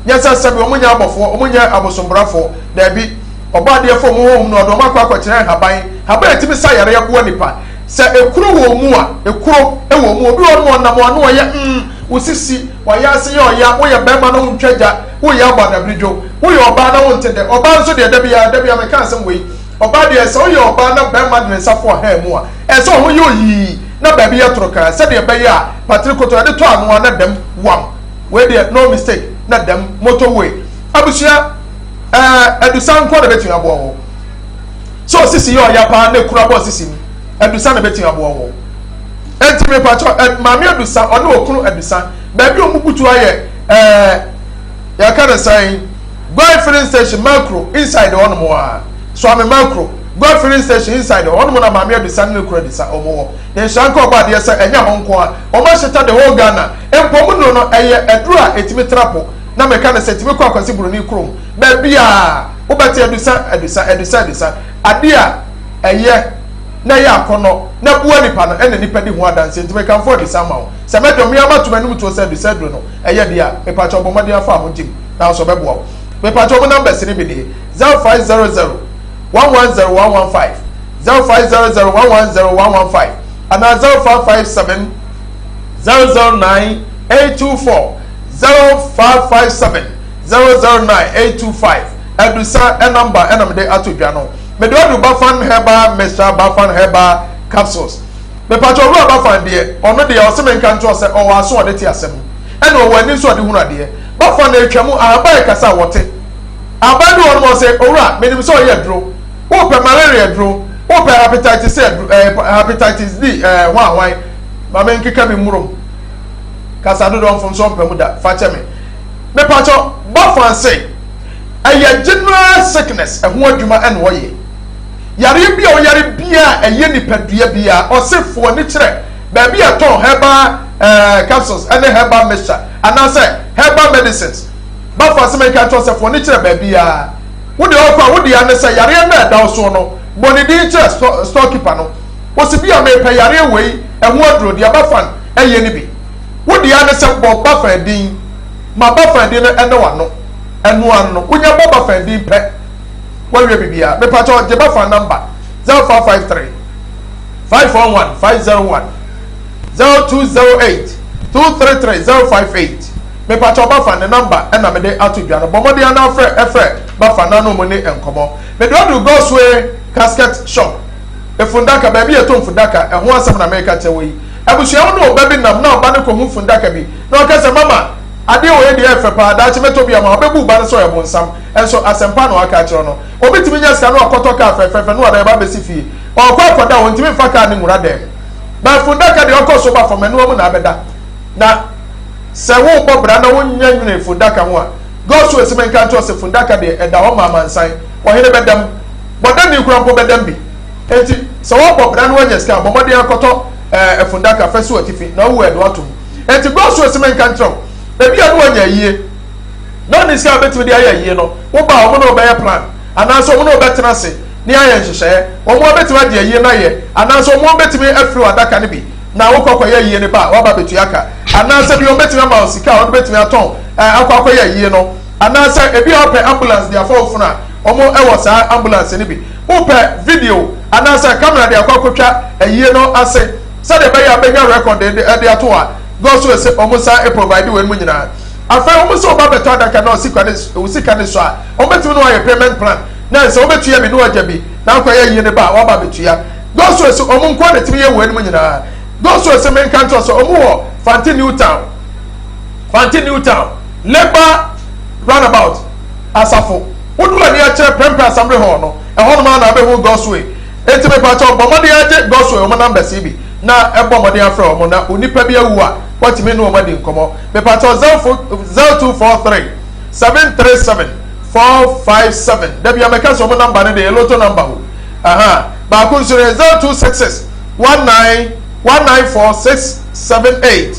nyɛ sɛ sɛbi ɔmo nyɛ abɔfoɔ ɔmo nyɛ abosombrafoɔ daabi ɔbɔ adeɛ fo ɔmo honhom na ɔde ɔmo akɔ akɔkyerɛ nhaban haban a ɛtumi sa yareɛ boa nipa Sɛ ekuro wɔ wo mu a, ekuro wɔ wo mu. Obi wɔ hɔ nom ɔnam a na ɔyɛ mm, wo sisi, wayɛ ase yɛ ɔya, woyɛ bɛrima na wontwa gya, woyɛ abɔ adabiridwo, woyɛ ɔbaa na wonte dɛ. Ɔbaa nso deɛ da biara, da biara meka asɛm wei, ɔbaa deɛ sɛ woyɛ ɔbaa na bɛrima de ne nsa fo ɔhaa mu a, ɛsɛ sɛ ɔho yɛ oyii na baabi yɛ torokaa sɛdeɛ ɛbɛyɛ a patiri koto yɛde tɔ ano a na dam wam. Wei deɛ no mistake na dam motor way. Abusua, ɛɛ adusa nko na ɛbɛtumi aboa wo. Sɛ osisi yɛ ɔya paa na ekura bɔ sisi mu adusa na ebetumi aboa wo. Enti mepakyɛw ɛ maame adusa ɔne okunu adusa baabi a wɔn butu ayɛ ɛɛ yɛka ne sɛn Guai filling station Makro inside hɔ nom a Suame Makro Guai filling station inside hɔ nom na maame adusa ne ne kunu adusa wɔn wɔ. Ne nhyira nka ɔbɔ adeɛ sɛ ɛnyɛ hɔ nko a wɔn ahyeta the whole Ghana mpo wɔn nnuro no ɛyɛ aduro a etumi tra po na meka ne sɛ etumi kɔ Akwasi Buroni kurom baabi a Wobɛte adusa, adusa, adusa, adusa. Adeɛ a ɛyɛ na ɛyɛ akɔnnɔ na ɛboa nipa no ɛna nipa di ho adanseɛ. Nti mekamfo adusa ama wo. Sɛ mɛdɔ me ara mato m'anom tuo sɛ adusa aduro no ɛyɛ deɛ a, mepakyɛw bɔ mmɔden afa ho gyim nanso ɛbɛboa wo. Mepakyɛw mo numbers no bi nie, 0500 110 115, 0500 110 115 anaa 0557 009 824, 0557 009 825 Adusa number ɛna mede ato dwa no. Mede ɔdu Bafan Herbal Mixture Bafan Herbal Capsules. Mepatwa owura Bafan deɛ, ɔno deɛ ɔse menka nkyerɛ sɛ ɔwɔ aso ɔde te asɛm ɛna ɔwɔ ani nso ɔde hunu adeɛ. Bafan na atwa mu ahaban ɛkasa a wɔte. Ahaban bi wɔ nom ɔse owura menim sɛ ɔyɛ aduro. Wopɛ malaria aduro, wopɛ hepatitis C aduro, eh, hepatitis D, eh, hwan hwan. Ma menkeka bi mmurom. Kasa dodoɔ mfomsoɔ mpɛ mu da, fa kyɛ me. Mepakyɛw, Bafan se ɛyɛ general sickness ɛho adwuma ɛna ɔyɛ. Yareɛ bi a ɔyare biaa a ɛyɛ nipadua biaa, ɔse fo ani kyerɛ baabi a ɛtɔn herbal eh, capsules ɛne herbal mixture anaasɛ herbal medicines. Bafan se menka nkyerɛ wo sɛ fo ani kyerɛ baabiaa. Wo deɛ ɔkɔ a wo deɛ ne sɛ yareɛ no a ɛda wo soɔ no, bɔ ne din kyerɛ storekeeper no. Ɔse bi a mepɛ yareɛ wei ɛho aduro, deɛ Bafan ɛyɛ no bi. Wo deɛ ara ne sɛ bɔ Bafan din. Ma Bafan din no ɛnɛ w'ano. Ɛno ara no, wonya bɔ Bafan din pɛ, woawie biribiara. Mepakyɛw, gye Bafan number, 0553 511 501, 0208 233 058. Mepakyɛw, Bafan ne number ɛna mede ato dwa no. Bɔ mmɔden ara na frɛ frɛ Bafan na ne wɔn nni nkɔmmɔ. Mede wo adu Godsway Casket Shop, Efundaka, baabi a yɛtɔn fundaka, ɛho asɛm na mereka kyerɛ wo yi. Abusua wo ne wo ba bi nam na ɔba no kɔhu fundaka bi na ɔka sɛ, Mama, adeɛ wei deɛ ɛyɛ fɛ paa, daakye mɛtɔ bi ama wo. Ɔbɛbu wo ba no sɛ ɔyɛ bonsam. Nso asɛmpa na waka akyerɛ no. Obi tumi nya sika na wakɔtɔ kaa fɛfɛɛfɛ na ɔde ba abɛsi fie. Ɔrekɔ akɔda a, ɔntumi mfa kaa no nwura dan mu. But fundaka deɛ ɔkɔ so ba fam, ɛnoa mu na abɛda. Na sɛ worebɔ bra na wonnya nwene fundaka ho a, God so esi menka nkyerɛ wo sɛ fundaka deɛ ɛda hɔ ma amansan. Ɔhene bɛda mu. Bɔdamni koraa mpo bɛda mu bi. Enti sɛ woabɔ bra na woanya sika a, bɔ mmɔden ara kɔtɔ ɛɛ fundaka fa si w'atifi na wowu a ɛde wo ato mu. Enti God so esi menka nkyerɛ wo, ebia na woanya ayie na wonni sika a wobɛtumi de ayɛ ayie no, woba a wɔn ne wo bɛyɛ plan anaasɛ wɔn ne wo bɛtena ase ne ayɛ nhyehyɛeɛ. Wɔn bɛtumi agye ayie no ayɛ anaasɛ wɔn bɛtumi afiri w'adaka no bi na wokɔ kɔyɛ ayie no ba a woaba abɛtua ka anaasɛ bi wɔn bɛtumi ama wo sika a wode bɛtumi atɔn ɛɛ akɔ akɔyɛ ayie no anaasɛ ebi a wopɛ ambulance de afa wo funu a wɔn wɔ saa ambulance no bi. Wopɛ video anaasɛ camera de akɔ akɔtwa ayie no ase sɛdeɛ ɛbɛyɛ a bɛnya record de de ato hɔ a, God so ese wɔn san provide wei mu nyinaa. Afei wɔn sɛ wɔba bɛtɔ adaka na ɔsika ne wo sika ne so a, wɔn bɛtumi ne wɔayɛ payment plan na sɛ wobɛtua bi na wɔagya bi na akɔyɛ ayie no ba a wɔaba abɛtua. God so ese wɔn nkoa na ɛtumi yɛ wei mu nyinaa. God so ese menka nkyerɛ sɛ wɔn wɔ Fante New Town, Fante New Town, Labour Runabout, Asafo. Wodu ani akyerɛ Prempeh Assembly Hall no, ɛhɔnom ara na wobɛhu Godsway. Enti mepakyɛw, bɔ mmɔden ara gye Godsway wɔn numbers yi bi na bɔ mmɔden afrɛ wɔn na onipa bi awu a, woatumi ne wɔn adi nkɔmmɔ. Mepakyɛw, 0243 737 457. Da biara mɛka sɛ wɔn number no deɛ, ɛyɛ lotto number o. Aha. Baako nso no yɛ 0266 19 194 678.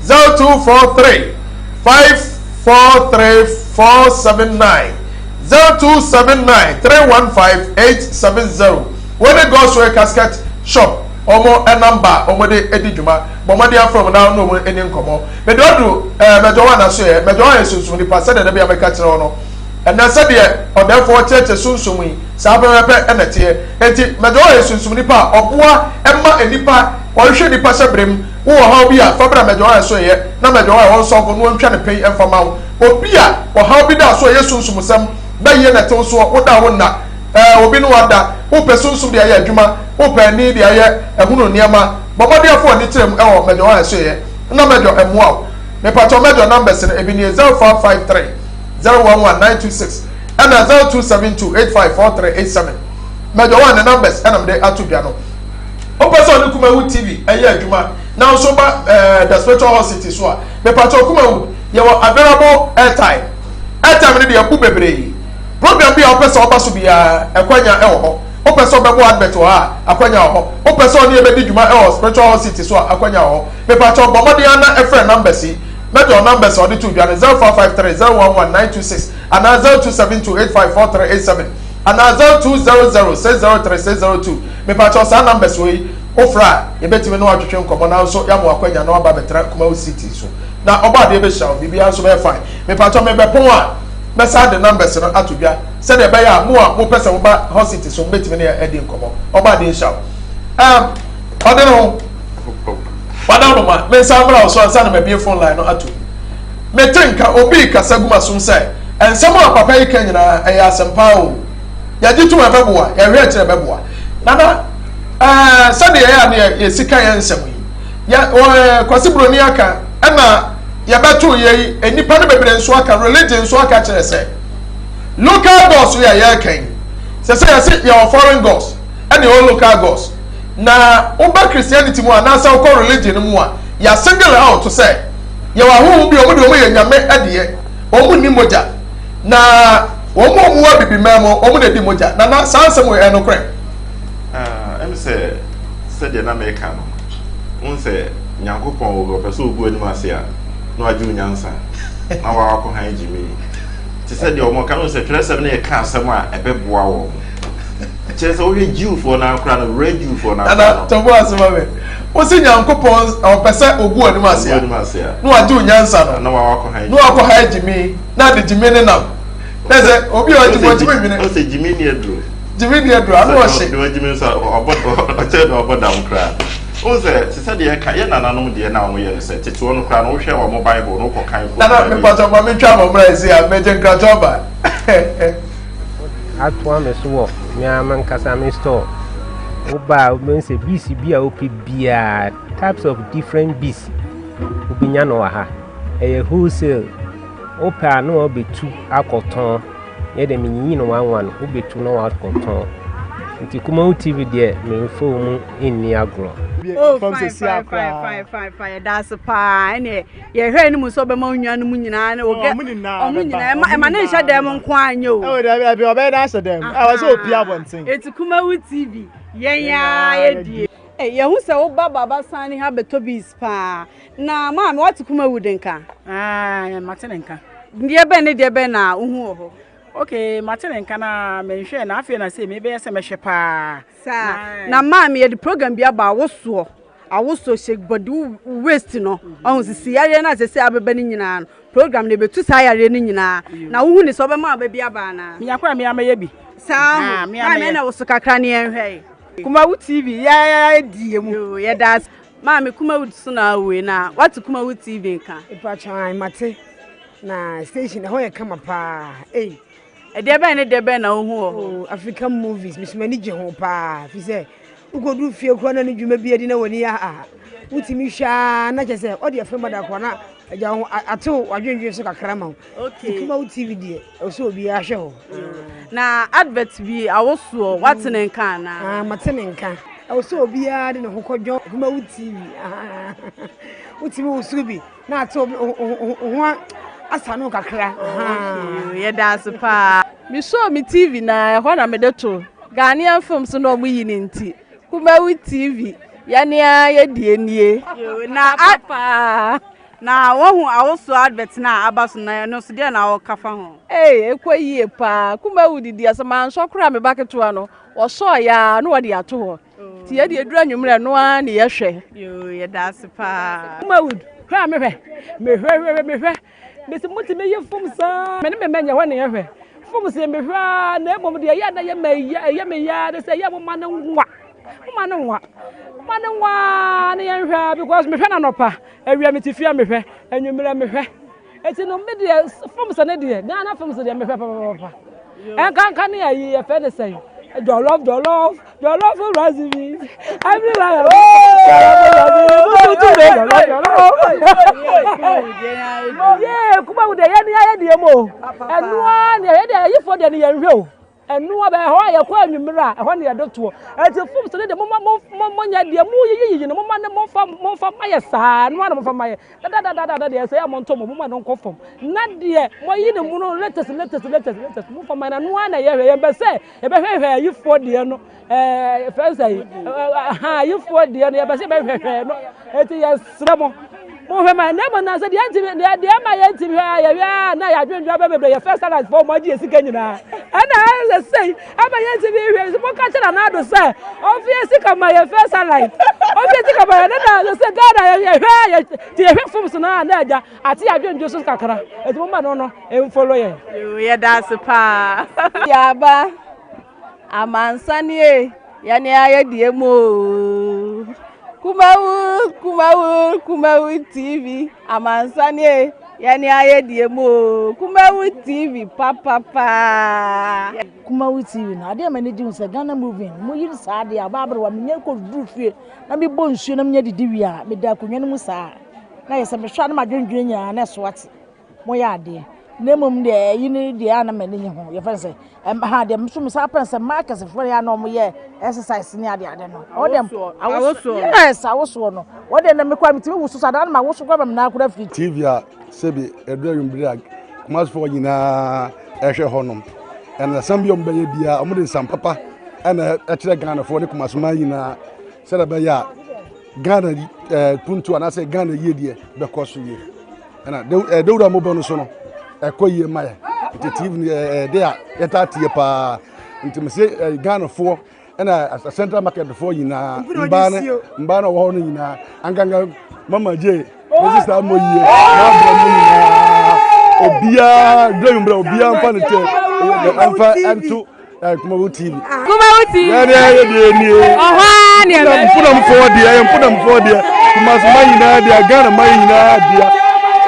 0243 5 43479 0279 315 870 Wei ne Godsway Casket Shop wɔn namba a wɔde di dwuma. Bɔ mmɔden afrɛ wɔn na ne wɔn nni nkɔmmɔ. Mede ɔduru ɛɛ Mɛjɔ One aso ɛ. Mɛjɔ One yɛ sunsum nipa sɛdeɛ da bi a mɛka kyerɛ wo no. Ɛnɛ sɛdeɛ ɔdɛɛfoɔ kyerɛkyerɛ sunsum yi saa pɛpɛpɛ na ɛteɛ. Enti Mɛjɔ One yɛ sunsum nipa a ɔboa ma nnipa, ɔhwehwɛ nnipa hyɛbrɛ mu. Wowɔ ɔhaw bi a, fa bra Mɛdwɔn a ɛso yɛ, na Mɛdwɔn a ɛwɔ nsɔfo no wɔntwa no pɛn mfa mma wo. Obi a ɔhaw bi da so a ɛyɛ sunsumsɛm, bɛyɛ na ɛtew soɔ, woda a wonna, ɛɛ, obi ne wo ada, wopɛ sunsum de ayɛ adwuma, wopɛ ani de ayɛ ahunu nneɛma, bɔ mmɔden afa w'ani kyerɛ mu ɛwɔ Mɛdwɔn a ɛso yɛ, na Mɛdwɔ mmoa wo. Mepakyɛw Mɛdwɔ numbers no, ebi nie, 0553 011 926 ɛna 0272 854387. Mɛdwɔn a ne numbers ɛna mede ato dwa no. Wopɛ sɛ ɔne Kumawu TV yɛ adwuma na nso ba eh, The Spiritual Hot City so a, mepakyɛw Kumawu, yɛwɔ available airtime. Airtime no deɛ ɛbu bebree. Program bi a wopɛ sɛ ɔba so biara, ɛkwanya ɛwɔ hɔ. Wopɛ sɛ ɔbɛbɔ advert wɔ ha a, akwanya wɔ hɔ. Wopɛ sɛ ɔne yɛbɛdi dwuma ɛwɔ Spiritual Hot City so a, akwanya wɔ hɔ. Mepakyɛw bɔ mmɔden ara na ɛfrɛ numbers yi. Mɛgye wo numbers a ɔde too dwa no, 0553 011 926 anaa 0272 854387 anaa 0200 603 602. Mepakyɛw saa numbers wei wofrɛ a yɛbɛtumi ne wo atwetwe nkɔmmɔ nanso yɛama wo akwanya na waba abɛtena Kumawu city so na ɔbɔ adeɛ bɛhyira wo biribiara nso bɛyɛ fine. Mepakyɛw mebɛpɔn a mɛsan de numbers no ato dwa sɛdeɛ ɛbɛyɛ a mo a mopɛ sɛ moba hot city so mobɛtumi ne yɛn adi nkɔmmɔ. Ɔbɔ adeɛ nhyira wo. Um, ɔde ne ho wada no ma mensan mmra wo so ansa na mabie phone line no ato mu. Mete nka obi rekasa gu m'asom sɛ nsɛm a papa yi ka nyinaa ɛyɛ asɛmpa o. Yɛgye tom ɛbɛboa, yɛhwɛ akyire ɛbɛboa. Nana, ɛɛ sɛdeɛ ɛyɛ a ne yɛsi ka yɛn nsɛm yi, yɛ ɛɛ Kwasi Buroni aka, ɛna yɛbɛto yɛ yi, nnipa no bebree nso aka, religion nso aka kyerɛ sɛ local gods yi a yɛreka yi, sɛ sɛ yɛse yɛwɔ foreign gods ɛna yɛwɔ local gods. Na woba Christianity mu anaasɛ wokɔ religion no mu a, yɛ single out sɛ yɛwɔ ahonhom bi a wɔn deɛ wɔn yɛ nyame ɛdeɛ, wɔn nni mogya. Na wɔn a wɔwɔ Abibiman mu, wɔn na ɛdi mogya. Nana, saa nsɛm wei, ɛyɛ nokorɛ? Ah, ɛm sɛ sɛdeɛ na meka no, wohu sɛ Nyankopɔn ɔpɛ sɛ ɔgu anim ase a, na wagye wo nyansa, na wakɔ han gyimi. Te sɛ deɛ wɔn ka no sɛ twerɛsɛm no yɛka asɛm a ɛbɛboa wɔn. Kyerɛ sɛ wohwɛ Jewfoɔ no akora no, werɛ Jewfoɔ no akora no. Nana, tɔbo ase ma me. Wosi Nyankopɔn ɔpɛ sɛ ɔgu anim ase a, na wagye wo nyansa no, na wakɔ han na wakɔ han gyimi. Na de gyimi ne nam. Na sɛ obi a ɔgyimi ɔgyimi nwene. Ɔsɛ gyimi ni aduro. Gyimi ni aduro ano ɔhye. De ɔgyimi nso ɔbɔ ɔkyɛ na ɔbɔ dam koraa. Wohu sɛ te sɛ deɛ ɛka yɛ nananom deɛ na wɔn yɛ no sɛ tete wɔn koraa no wohwɛ wɔn Bible no wokɔ kan kɔ. Nana mepatɔ ma mentwa ma mmra ɛsi a mɛgye nkratɔ aba. Atoa me so wɔ me ara m'ankasa me store. Woba a wobɛhu sɛ bees bi a wopɛ biara, types of different bees wobɛnya no wɔ ha. Ɛyɛ wholesale. Wopɛ a na wɔbɛtu akɔtɔn. Yɛ deɛ menyiyi no one one, wobɛtu na wakɔtɔn. Nti Kumawu TV deɛ memfa wo mu nni agorɔ. Oh, fine, fine, fine, fine, fine, fine. Yɛda ase paa. Ɛne yɛhwɛ anim sɛ ɔbɛma wo nuanom nyinaa ne wo gɛ. Ɔmo nyinaa Ɔmo bɛba, nyinaa. Ɛma ɔmo ɛma ne nyinaa nhyɛ dɛm bɛba. nko ara nyɛ o. Ɛwɔ dabi dabi ɔbɛyɛ dɛ ahyɛ dɛm. Ɛwɔ sɛ opie abɔnten. Eti Kumawu TV yɛn Yɛn ara ara yɛdie. Ei, yɛhu sɛ woba Baba Sani ha bɛtɔ bees paa. Na maame, woate Kumawu de nka? Ah, mate ne nka. Deɛ bɛn ne deɛ bɛn na wohu wɔ hɔ? Okay, mate ne nka na menhwɛɛ na afei na sei mebɛyɛ sɛ mɛhwɛ paa. Saa. Na maame, yɛde program bi aba awosoɔ. Awosoɔ shake body wo waist no. Ɔho sisi yareɛ no a sɛsɛ abɛba no nyinaa no. Program no ɛbɛtu saa yareɛ no nyinaa. Na wohu ne sɛ ɔbɛma aba bi aba anaa? Menya koraa mea mɛyɛ bi. Saa ho. Ah, mea Maame mɛyɛ. ɛna woso kakra ne yɛnhwɛ. Kumawu TV yɛɛ die mu. Yoo, yɛda ase. Maame Kumawu so na awoe na wate Kumawu TV nka? Mpakyɛw ae mate na station ɛhɔ yɛ kama paa ei. Ɛdeɛ bɛn ne deɛ bɛn na wohu wɔ hɔ? Oh, African movies me so m'ani gye ho paa fi sɛ wokɔduru fie koraa na ne dwuma bi adi na w'ani a wotumi hwɛ a na kyɛ sɛ ɔde afei mada koraa na agya wo atew w'adwendwen so kakra ma wo. Okay. Kumawu TV deɛ ɛwɔ sɛ obiara hwɛ hɔ. Na advert bi awosoɔ wate ne nka anaa? Ah, mate ne nka. Ɛwɔ sɛ obiara de ne ho kɔdwɔn Kumawu TV. Ah, wotumi wosow bi na ate wo ho asa no kakra. Okay, yɛda ase paa. Mesɔɔ me TV na ɛhɔ na mede to Ghanaian films na ɔmo yi ne nti Kumawu TV yɛne ara yɛdie nie. Na paa. Na woahu awosoɔ advert no a aba so no ɛno nso deɛ na wɔka fa ho? Ee, ɛkɔ yie paa. Kumawu didi asɛ mansɔ koraa me ba ketewa no wɔsɔɔ ya na wɔde ato hɔ. Nti yɛde eduru anwummerɛ no ara ne yɛhwɛ. Yoo, yɛda ase paa. Kumawu, hwɛ a mehwɛ, mehwɛ hwɛ mehwɛ. Mesi motumi yi fom saa. Me ne me mma nyɛ hɔ ne yɛhwɛ. Fom sɛ mehwɛ a na mmom deɛ ɛyɛ na ɛyɛ me ɛyɛ me ya ne sɛ ɛyɛ mo ma no nwa. Mo ma no nwa. Mo ma no nwa ne yɛnhwɛ a because mehwɛ no anɔpa. Awia mete fie a mehwɛ, anwummerɛ mehwɛ. Eti no me deɛ films ne deɛ Ghana films deɛ mehwɛ papapapa. Ɛnkanka ne ayi yɛfɛ ne sɛn jollof jollof jollof rice bi every life. Jollof rice jollof jollof. Yee kuma wo deɛ yɛn ni ayɛ deɛ mu o. Ɛnoa ne yɛ deɛ ayifoɔ deɛ ne yɛn hwɛ o. Ɛno a ɛhɔ a yɛkɔ anwummerɛ a ɛhɔ na yɛde toɔ. Ɛnti fom so ne deɛ momma mo monyɛ deɛ moyiyiyiyi no momma ne momfa momfa ma yɛ saa ɛno ara na momfa ma yɛ dadadadada deɛ ɛsɛ yɛ monto mo momma no nkɔ fam na deɛ moayi ne mu no latest latest latest latest momfa ma yɛ na ɛno ara na yɛhwɛ yɛmpɛ sɛ yɛbɛhwɛhwɛ ayifoɔ deɛ no ɛɛ fɛn sɛ ha ayifoɔ deɛ no yɛpɛ sɛ yɛbɛhwɛhwɛ no ɛnti yɛsrɛ mo Monhwɛ ma na mmom na sɛ deɛ ntumi deɛ deɛ ma yɛn ntumi hwɛ yɛ hwɛ a na yɛadwendwen abɛ bebree yɛ first salad fɔ wɔn agye yɛ sika nyinaa ɛna ɛsɛ sɛ ama yɛn ntumi hwɛ sɛ monka kyerɛ Nana Addo sɛ ɔmfa yɛ sika ma yɛ first salad ɔmfa yɛ sika ma yɛ ne na sɛ Ghana yɛ hwɛ yɛ te yɛhwɛ fom so na na agya ate yɛ adwendwen so kakra ɛti mo ma no no mfolo yɛn. Yoo yɛda ase paa. Yaba. Amansan e, yɛne ayɛ deɛ mu oo. Kumawu, Kumawu, Kumawu TV. Amansan e, yɛne ayɛ deɛ mu oo. Kumawu TV papapaa. Kumawu TV no adeɛ a m'ani gye ho sɛ Ghana movie no moyi no saa adeɛ a ɔbaa aberewa menya kɔduru fie na mebɔ nsuo na menya didi wie a meda akonnwa no mu saa na yɛ sɛ mehwɛ a na madwendwene nyinaa na ɛso ate. Moyɛ adeɛ. Na mmom deɛ ɛyi no deɛ a na m'ani nye ho yɛfrɛ no sɛ ɛm ha deɛ nso mesan pɛn sɛ mmaa akɛsefoɔ yɛ a na wɔyɛ exercise ne ade ade no wɔn deɛ awosoɔ yes awosoɔ no wɔn deɛ na mekɔ a metumi woso saa na ma woso kora ma me nan kora firi. TV a sɛbi ɛduru anwummere a Kumasefoɔ nyinaa ɛhwɛ hɔnom ɛna asɛm bi a wɔbɛyɛ biara wɔde nsɛm papa ɛna ɛkyerɛ Ghanafoɔ ne Kumaseman nyinaa sɛdeɛ ɛbɛyɛ a Ghana ɛɛ puntu anaasɛ Ghana yie deɛ bɛkɔ so yie. Ɛna dawuro a mobɔ no so no ɛkɔ yie ma yɛ nti tv no ɛyɛ de a yɛtaa tie paa nti mese Ghanafoɔ ɛna central market foɔ nyinaa mbaa ne mbaa na ɔwɔ hɔ no nyinaa ankanka mama gye ne sista mmɔ yie n'abrɛ mu nyinaa obiara duro nwumbrɛ obiara mfa ne kyɛ mfa ɛnto Kumawu TV. Kumawu TV. Yɛn deɛ yɛ deɛ nie. Ɔhɔ ara ne ɛbɛ. Mponamfoɔ deɛ yɛ mponamfoɔ deɛ. Kumasi man nyinaa deɛ Ghana man nyinaa deɛ.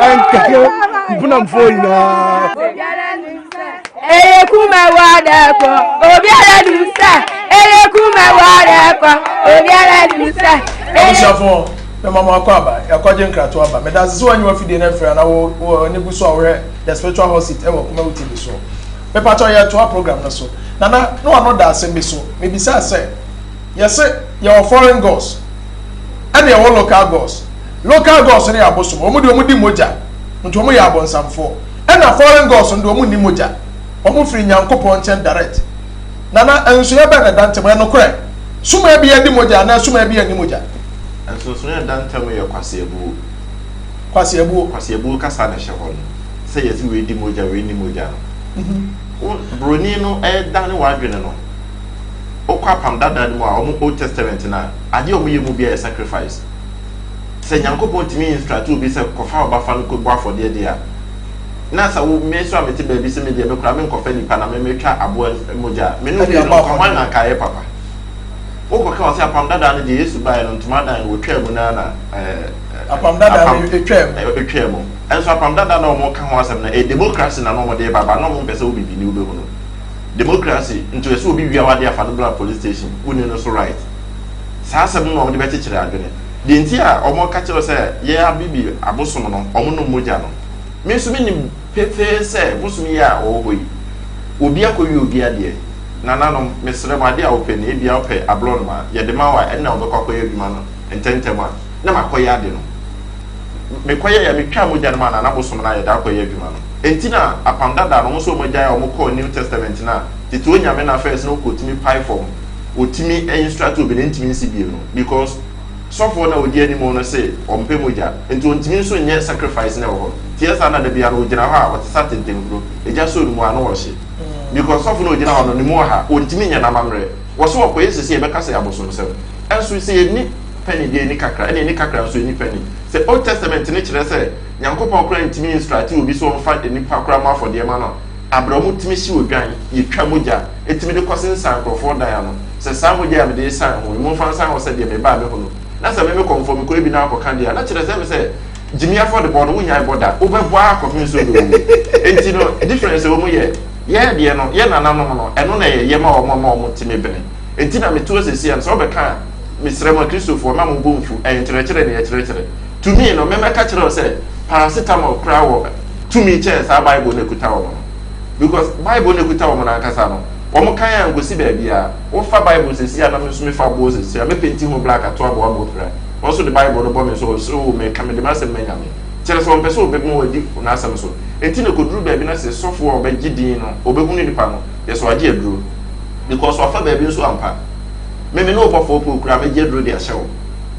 Ɛnkɛkɛ mponamfoɔ nyinaa. Ɛyɛ Kumawu adakɔ. Obiara nim sɛ. Eye Kumawu kwa obiara nim sɛ. Abusuafoɔ, mema mo akɔ aba, yɛakɔgye nkratoɔ aba. Meda ase sɛ woanyi w'afidie no afiri anaa wo wo ani gu so a wohwɛ The Spiritual Hot Seat ɛwɔ Kumawu TV so. Mepakyɛw yɛretoa program no so. Nana, na w'ano da asɛm bi so. Mebisaa sɛ, yɛse yɛwɔ foreign gods ɛna yɛwɔ local gods. Local gods no yɛ abosom, wɔn deɛ wɔn di mogya, nti wɔn yɛ abonsamfoɔ. Ɛna foreign gods no deɛ wɔn nni mogya, wɔn firi Nyankopɔn nkyɛn direct. Nana, nsonoeɛ bɛn na ɛda ntam? Ɛyɛ nokorɛ, sumaa bi adi mogya anaa sumaa bi anni mogya? Nsonsonoeɛ a ɛda ntam yɛ kwaseabuo. Kwaseabuo. Kwaseabuo kasa na ɛhyɛ hɔ no, sɛ yɛse wei di mogya, wei nni mogya no. Wo, buroni no redane w'adwene no, wokɔ Apam Dada no mu a, wɔn Old Testament no a, adeɛ a wɔyɛ mu biara yɛ sacrifice. Sɛ Nyankopɔn tumi instruct obi sɛ kɔfa wo ba fa no kɔbɔ afɔdeɛ deɛ a, na sɛ wo me nso a mete baabi sɛ me deɛ me koraa menkɔfa nipa na me metwa aboa mogya a, me ne wo mmienu nka hwan na anka ayɛ papa? Wokɔka wɔ sɛ apam dada no deɛ Yesu baeɛ no ntoma dan no wɔtwaa mu no ara na ɛɛ Apam dada no ɛtwaa mu. Ɛtwaa mu. Ɛnso apam dada na wɔka ho asɛm no ɛyɛ democracy na na wɔde ba ba na wɔmpɛ sɛ wo bibini wobɛhu no. Democracy nti ɛsɛ obi wia w'adeɛ afa no bra police station wonni no so right. Saa asɛm no na wɔde bɛkyekyere adwene. Deɛ nti a wɔka kyerɛ wo sɛ yɛn abibi abosom no wɔnom mogya no, me nso menim pefee sɛ bosom yi a ɔwɔ hɔ yi, obi akɔwie obi adeɛ. Nananom, mesrɛ mo, adeɛ a wopɛ ni, ebia wopɛ aborɔnoma, yɛde ma wo a, ɛnna wobɛkɔ akɔyɛ adwuma no ntɛmntɛm a, na makɔyɛ ade no. Mekɔyɛeɛ a, metwaa mogya no maa Nana bosom no a yɛde akɔyɛ adwuma no. Enti na Apam Dada no, wɔn nso wɔagyae a wɔkɔɔ New Testament no a, tete Onyame no affairs no kɔtumi pae fam. Ɔtumi instruct obi no ɛntumi nsi bio no because sɔfoɔ no a ɔdi anim no se ɔmpɛ mogya nti ɔntumi nso nyɛ sacrifice no ɛwɔ hɔ no nti yɛ saa na da biara no ɔgyina hɔ a ɔte sɛ atentenkuro egya sɔ ne mu a na ɔhye because sɔfo no ɔgyina hɔ no ne mu ɔha ɔntumi nyɛ n'amammerɛ wɔ so ɔkɔyɛ sisi yɛbɛka sɛ abosomsɛm ɛnso sɛ yɛni pɛni deɛ ɛni kakra ɛna ɛni kakra nso ɛni pɛni sɛ Old Testament no kyerɛ sɛ Nyankopɔn koraa ntumi instruct obi sɛ ɔmfa nipa koraa mo afɔdeɛ ma no Abrɛ ɔmo tumi hye odwan, yɛtwa mogya, tumi de kɔsensan nkorɔfoɔ dan ano, sɛ saa mogya yi a mede resan ho yi, momfa nsan hɔ sɛ deɛ meba a mɛhu no. Na sɛ me me kɔmfoɔ mekɔyɛ bi na akɔka deɛ a, na kyerɛ sɛ me sɛ gyimi afɔdebɔ no wonnyae bɔ da, wobɛbɔ ara kɔpem sɛ wobɛwu. Enti no difference a ɛwɔ mu yɛ, yɛn deɛ no, yɛn nananom no, ɛno na yɛyɛ ma wɔn ma wɔn tumi bene. Enti na meto hɔ seesei a, sɛ wobɛka a, mesrɛ mo Akristofoɔ, mma mo bo mfu, ɛyɛ nkyerɛkyerɛ na yɛkyerɛkyerɛ. To me no, mɛmɛka kyerɛ wo sɛ paracetamol koraa wɔ tumi kyɛn saa Bible no ekuta wɔn no. Because Bible no ekuta wɔn no ankasa no, wɔn kan a nkosi baabiara. Wofa Bible sɛsi a na me nso mefa boɔ sɛsi a, mɛpenti ho black ato aboa ma opira. Wɔn nso de Bible no bɔ me nso, wɔn oh, meka mede m'asɛm ma Nyame. Kyerɛ sɛ wɔmpɛ sɛ wɔbɛma wɔadi n'asɛm so. Enti na ɛkɔduru baabi na sɛ sɔfoɔ a ɔbɛgye din no, ɔbɛhunu nipa no, yɛ sɛ wagye aduro. Because wafa baabi nso ampa. Me me ne wo bɔfoɔ po koraa mɛgye aduro de ahyɛ wo.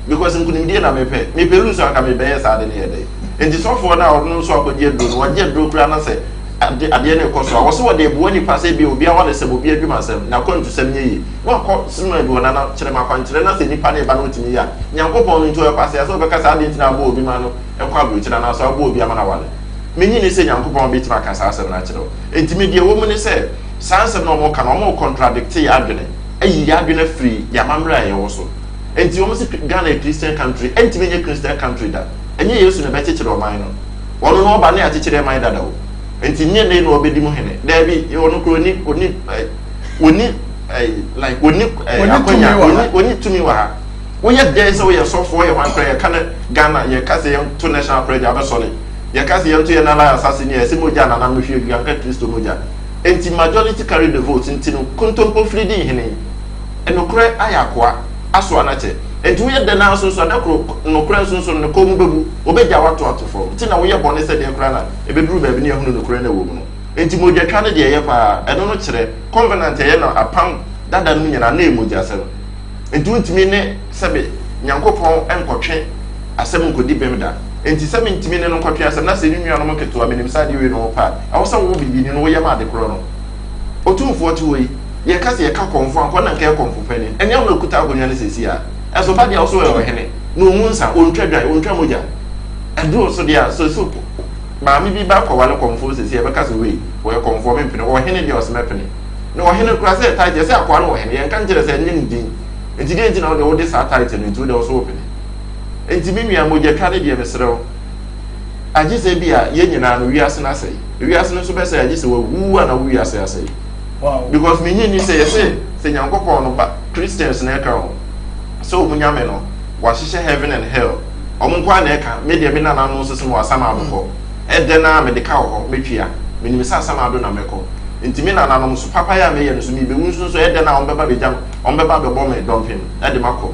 Because nkunimdie na mepɛ. Mepɛ lose anka mebɛyɛ saa ade no yɛ dɛn? Nti sɔfoɔ no a ɔno nso akɔgye aduro no, wɔgye aduro koraa na sɛ ade adeɛ no rekɔ so a, wɔse wɔde reboa nipa sɛ ebia obi awaresɛm, obi adwumasɛm, n'akwantusɛm nyɛ yie. Na wakɔ soma adu hɔ, Nana kyerɛ me akwankyerɛ na sɛ nipa no reba na ɔtumi yɛ a, Nyankopɔn no nti ɔyɛ kwasea sɛ ɔbɛka sɛ adɛn nti na aboa obi ma no kɔ aburokyire anaasɛ aboa obi ama no aware. Mennye nni sɛ Nyankopɔn bɛtumi aka saa asɛm no akyerɛ wo. Nti me deɛ ɛwɔ mu ne sɛ, saa nsɛm no a wɔreka no, wɔrecontradicte yɛn adwene, ayi yɛn adwene afiri yɛn amammerɛ a yɛwɔ so. Enti wɔn se Ghana yɛ Christian country, ɛntumi nyɛ Christian country da. Ɛnyɛ Yesu na ɛbɛkyekyere ɔman no. Ɔno no ɔba ne akyekyere man dada o. Enti nyɛ nnɛ yi na ɔbɛdi mu hene. Daabi, ɔno koraa ɔni, ɔni, ɔni, like, ɔni akwanya, ɔni, ɔni tumi wɔ ha. Woyɛ dɛn sɛ woyɛ sɔfoɔ, woyɛ hwan koraa, yɛka ne Ghana, yɛka sɛ yɛnto national prayer abɛsɔre. Yɛka sɛ yɛnto yɛn nana asase ni a, yɛsɛ mogya a nananom hwie gu, yɛanka Kristo mogya. Enti majority carry the vote nti no, kontompo firi di hene. Nokorɛ ayɛ akoa, asoa no akyɛ. Enti woyɛ dɛn ara nso nso a, da koro nokorɛ nso nso no, ne kɔn mu bɛbu. Wɔbɛgya wo ato ato fam. Nti na woyɛ bɔne sɛ deɛn koraa na ɛbɛduru baabi na yɛahunu nokorɛ no a ɛwɔ mu no. Enti mogyatwa no deɛ ɛyɛ paa. Ɛno no kyerɛ, covenant a ɛyɛ no apam dada no mu nyinaa, na ɛyɛ mogyasɛm. Enti wontumi ne sɛbe Nyankopɔn nkɔtwe asɛm nkɔdi bem da. Enti sɛ mentumi ne no nkɔtwe asɛm, na sɛ ne nuanom nketewa, menim sɛ adeɛ wei na wɔpɛ a, ɛwɔ sɛ wo bibini no woyɛ ma ade korɔ no. Otumfoɔ te hɔ yi, yɛka sɛ yɛka kɔmfo a, anka ɔno na anka ɛyɛ kɔmfo panin. Ɛnyɛ ɔno na ɔkuta akonnwa no seesei a. Ɛso ba deɛ a, wo so ɔyɛ ɔhene, na ɔngu nsa, ɔntwa dwan, ɔntwa mogya. Ɛduru so deɛ a, sɛ so maame bi ba kɔware kɔmfoɔ seesei a, yɛbɛka sɛ wei, ɔyɛ kɔmfoɔ, mempene. Ɔhene deɛ, ɔse mɛpene. Na ɔhene koraa, sɛ yɛ title, yɛsɛ akoa no ɔhene, yɛnka nkyerɛ sɛ ɛnyɛ ne din. Nti deɛ nti na wo deɛ wode saa title no nti, wo deɛ wo so wopene. Nti me nua, mogyatwa no deɛ, mesrɛ wo, agye sɛ bi a yɛn nyinaa no, wiase no asɛe. Wiase no nso bɛsɛe agye sɛ wawu a na wo wiase asɛe. Because menye ni sɛ yɛse sɛ Nyankopɔn no ba Christians na ɛka o sɛ ɔmo nyame no wahyehyɛ heaven and hell ɔmo nko ara na ɛka me deɛ me nananom nso se mewɔ asamado kɔ ɛdɛn ara mede ka wɔ hɔ mɛtua menim sɛ asamado na mɛkɔ nti me nananom nso papa yɛ a meyɛ no so mebewu nso nso ɛdɛn a ɔmo bɛba bɛgya ɔmo bɛba bɛbɔ me dɔmpem ɛde makɔ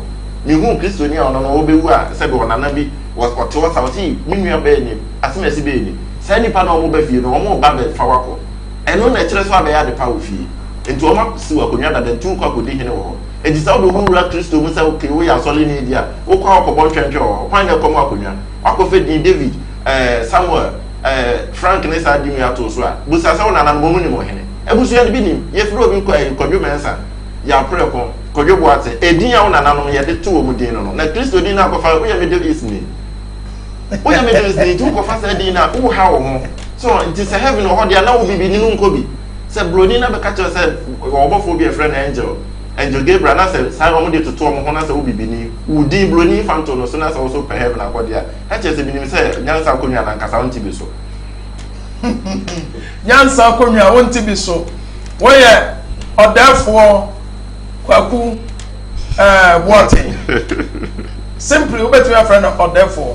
mehu Kristoni a ɔno no ɔbɛwu a sɛbi ɔnana bi ɔte hɔ sa ɔse me nua bɛyɛ ni asemasi bɛyɛ ni saa nipa na ɔmo ba fie no ɔmo ba bɛfa wakɔ Ɛno na ɛkyerɛ sɛ woabɛyɛ ade pa wɔ fie. Enti wɔasi wo akonnwa dada nti wokɔ akɔdi hene wɔ hɔ. Enti sɛ wode wo ho wura Kristo mu sɛ okay woyɛ asɔreni deɛ a, wokɔ a wokɔbɔ ntwɛntwɛ wɔ hɔ. Hwan na ɛkɔm akonnwa? Woakɔfa din David, eh, Samuel, eh, Frank ne saa din wei ato wo so a, busa sɛ wo nananom wɔn nim ɔhene? Abusua no bi nim. Yɛfrɛ obi kɔ eh, Kwadwo Mensah, Yaw Preko, Kwadwo Boateng. Edin a wo nananom yɛde to wɔn din no no. Na Kristo din no akɔfa, woyɛ Middle East ni. Woyɛ Middle East ni nti wokɔfa saa din no a, wohaw wo ho. So nti sɛ heaven wɔ hɔ deɛ na wo bibini no nkɔ bi? Sɛ broni na bɛka kyerɛ sɛ ɔbɔfoɔ bi a ɛfrɛ no angel, angel Gabriel na sɛ saa wɔn de toto wɔn ho na sɛ wo bibini, wo din broni fa nto no so na sɛ wo so pɛ heaven akɔ deɛ a, na kyerɛ sɛ binim sɛ nyansa akonnwa no ankasa wonte bi so. Nyansa akonnwa wonte bi so. Woyɛ ɔdɛɛfoɔ Kwaku ɛɛ eh, Boateng. Simply wobɛtumi afrɛ no ɔdɛɛfoɔ.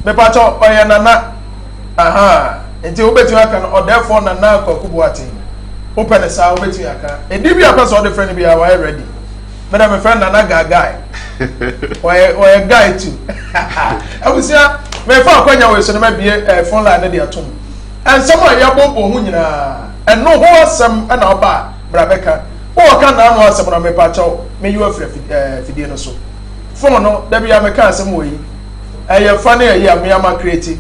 Mepakyɛ ɔyɛ nana. Ahaa, nti wobɛtumi aka no ɔdɛɛfoɔ Nana Kwaku Boateng. Wopɛ no saa wobɛtumi aka. Ɛdi bi a pɛ sɛ ɔde frɛ no biara wayɛ ready. Me na mefrɛ no Nana Gagae. Ɔyɛ ɔyɛ guy too. Abusua, mefa akwanya wei so na mabie eh, phone line no de atom. Nsɛm a yɛabobɔ ho nyinaa, ɛno ho asɛm na ɔba a bra bɛka. Wowɔ ka naano asɛm no mepa kyɛw, meyi wo afiri afidie no so. Phone no, da biara meka asɛm wɔ yi. Ɛyɛ fa ne ɛyi a me ama create.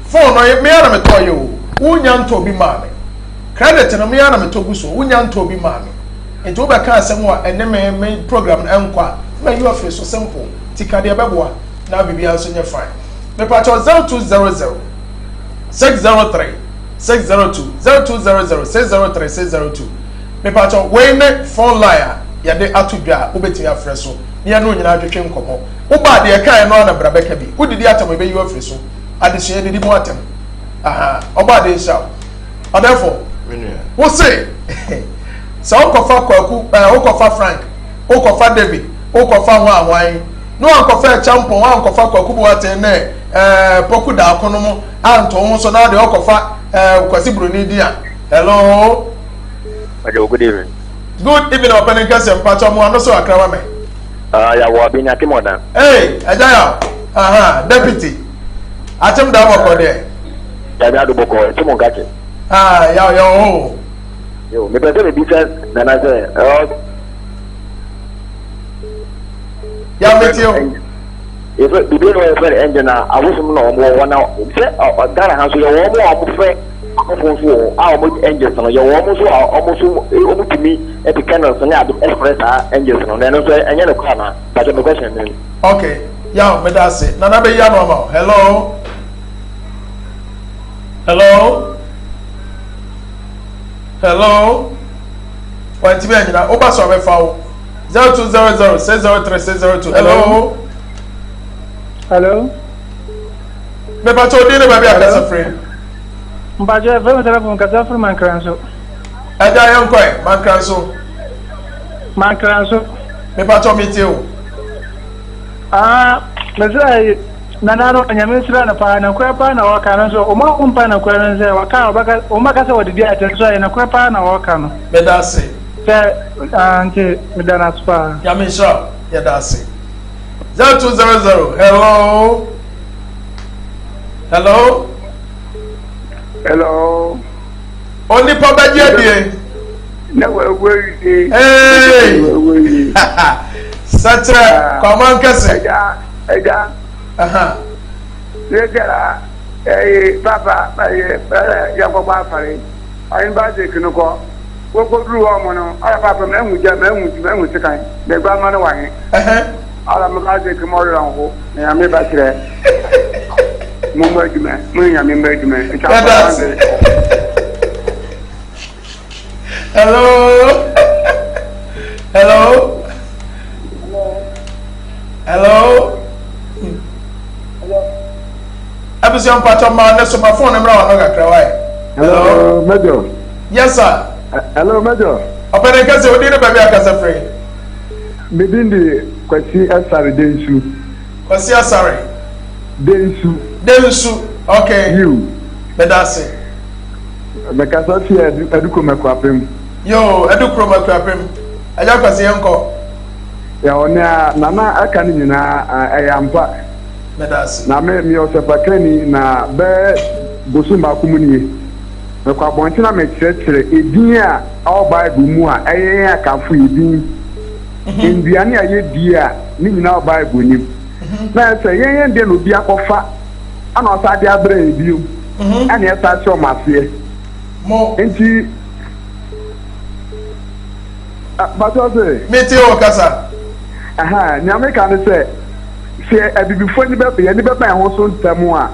Phone no me ara na metɔ yɛ o. Wonya ntɔ bi maa me. Credit no me ara na metɔ gu so. Wonya ntɔ bi maa me. Nti wobɛka asɛm a ɛne me me program no ɛnkɔ a, ma yi afiri so simple. Ti ka deɛ ɛbɛboa na biribiara nso nyɛ fine. Mepakyɛw 0200 603 602 0200 603 602. Mepakyɛw wei ne phone line a yɛde ato dwa a wobɛtumi afrɛ so na yɛne wo nyinaa atwetwe nkɔmmɔ. Wo ba deɛ ɛkaeɛ no ara na bra bɛka bi. Wo didi atɛm a ɛbɛyi wo afiri so. Adesua yɛdidi mu atɛm. Aha, ɔbɔ adeɛ nhyira wo. Ɔdɛfo, wo se sɛ wokɔfa Kwaku, ɛɛ wokɔfa Frank, wokɔfa David, wokɔfa hwan hwan, na wankɔfa Ɛkyampɔn, wankɔfa Kwaku Boateng ne ɛɛ Poku Daako no mo anto ho so na deɛ ɔkɔfa ɛɛ Kwasi Broni din a. Hello. Hello, good evening. Good evening, ɔpɛni nkɛsɛ mpatsɔ mu ano so akra ma mɛ. Ah, yàwó abi ní akémọ̀dá. Ee, ẹja yà aha, deputy. Akyem da bɔkɔ deɛ. Yàmi ado bɔkɔ, ɛti mu nkakye. Ah, yà yà wɔ hɔ. Yo, mepɛ sɛ mebisa nana sɛ ɔ. Yà mi ti o. Yɛfɛ bibi na wɔfɛ no ɛngye na abosom na wɔn wɔ hɔ na sɛ Ghana ha nso yɛ wɔn a wɔn fɛ abɔfo nso wɔ hɔ a wɔn angels no yɛ wɔn nso a wɔn nso wɔn tumi de candles ne ade frɛ saa angels no na ɛno nso ɛnyɛ no kora na bàtɛ mi question mi. Okay, yaw meda ase nana bɛyi ano ama wo hello hello hello wantumi anyina woba so abɛfa wo 0200 603 602 hello hello mepatɛ odin ne baabi akasa firi mpakyɛ fɛn mi telefon kasa firi mankran so Ɛgya yɛn kɔ ɛ, mankra nso. Mankra nso. Mepatɔ mi tie o. Ah, mesrɛ ayi, nana no nyame nsira no paa, nokorɛ paa na wɔka no nso, wɔn a wɔmpa nokorɛ no sɛ wɔka a wɔbɛka wɔn bɛka sɛ wɔde di atɛn nso ayɛ nokorɛ paa na wɔka no. Meda ase. Sɛ ah, nti meda no ase paa. Nyame nhyira wo, yɛda ase. 0200 hello hello. Hello. Onipa bɛgye adie. Na wawie. Hey! Sɛkyerɛ ah. kwaman kɛse. Ɛgya ɛgya. Ne kɛra ɛyi papa ɛyi ɛyɛ yankɔbɔ afare ɔyin ba de kinu kɔ wokɔ duru hɔ mo no ala papa mɛ ehu gya mɛ ehu mɛ ehu sikan mɛ gba ma no wa he. Ala mɛ ba de kinu ɔyɔrɔ nko na yame ba kyerɛ. Mo mmɔ adwuma, mo ne Nyame mmɔ adwuma. Nti akwadaa de. Hello. Hello. Hello. Abusua mpatsɔ maa ne so ma phone mmra wɔn kakra wae. Hello, Major. Yes sir. Hello, Major. Ɔpɛni kɛse, wo din ne baabi a kasa firi? Me din de Kwasi Asare Densu. Kwasi Asare. Densu. Densu, okay. Yiw. Meda ase. Mekasa fi Adukurom Akuapem. Yoo, Adukurom Akuapem. Agya Kwasi yɛn kɔ. Yɛ ɔne a Nana aka no nyinaa ɛyɛ ampa. Meda ase. Na me meyɛ ɔsɛmpakrani na bɛyɛ bosom baako mu nie. Mekɔ abɔnten na mekyerɛkyerɛ edin a ɛwɔ Bible mu a ɛyɛ yɛn Akanfo yɛ din. Nnuane a yɛdi a ne nyinaa wɔ Bible nim. Na ayɛ sɛ yɛn yɛn deɛ na obi akɔfa ɛna ɔsan de abrɛ yɛn bio ɛna yɛsan hyɛ wɔn aseɛ. Nti Bàtɔ se. Mi ti o kasa. Nea meka ne sɛ, sɛ abibifo ani bɛ yɛn ani bɛba yɛn ho so ntɛm a,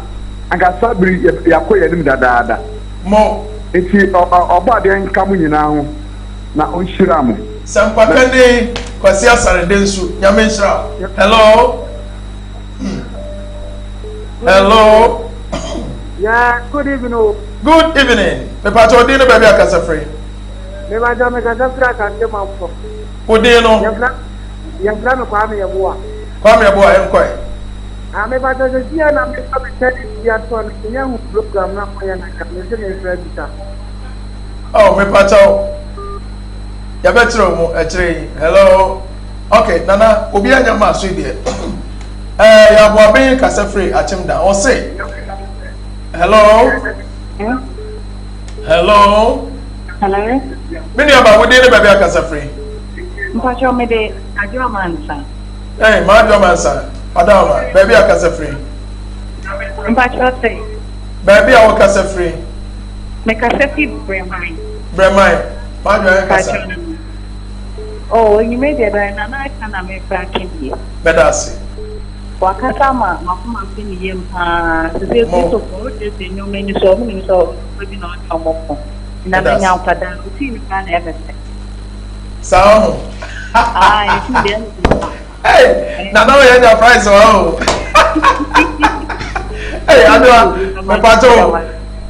anka saa bere yi yɛakɔ yɛn anim dadaada. Mo. Enti Ɔbɔadeɛ nka mo nyinaa ho na ɔnhyira mo. Sɛmpakani Kwasi Asare Densu, Nyame nhyira wo. Hello. Hmm. Hello. Yeah, good evening. Oh. Good evening. Mepakyɛ wo din ne baabi akasa firi. Mepakyɛ mekasa firi Asante Manfo. Wo din no? Yɛfrɛ me Kwame Yeboah. Kwame Yeboah, yɛnkɔe. Ah, mepakyɛ sɛ sia na mefa me tɛne bi atɔ no, menya hu program na moyɛ na ka mese mefrɛ bisa. Oh, mepakyɛ wo. Yɛbɛkyerɛ mu akyire yi. Hello. Okay, Nana, obi anya ma so yi deɛ. Eh, yɛaboaben kasa firi akyem da. Ɔse, hello. Hello. Hello. Me nua ba, wo din ne baabi akasa firi? Mpacho me de Adwoa Mansa. Hey, ma Adwoa Mansa. Adama, baabi akasa firi? Mpacho se. Baabi a wokasa firi? Me kasa fi Breman. Breman. Ma Adwoa yɛn kasa. Oh, enyime deɛ bɛrɛ na na aka na me fra kebie. Bɛda ase. Wakasa ama m'akoma afi ne yam paa. Sese Kristofo wokyerɛkyerɛ nneɛma ani so a, wɔn nim sɛ ɔba bi na ɔne wɔn ko. Na menya nkwadaa no, otii no koraa na ɛyɛ me fɛ. Saa ho. Ah, eti deɛ ɛyɛ me fɛ. Hey, nana oyɛ nya price wa o. Hey, adoa, mepacho.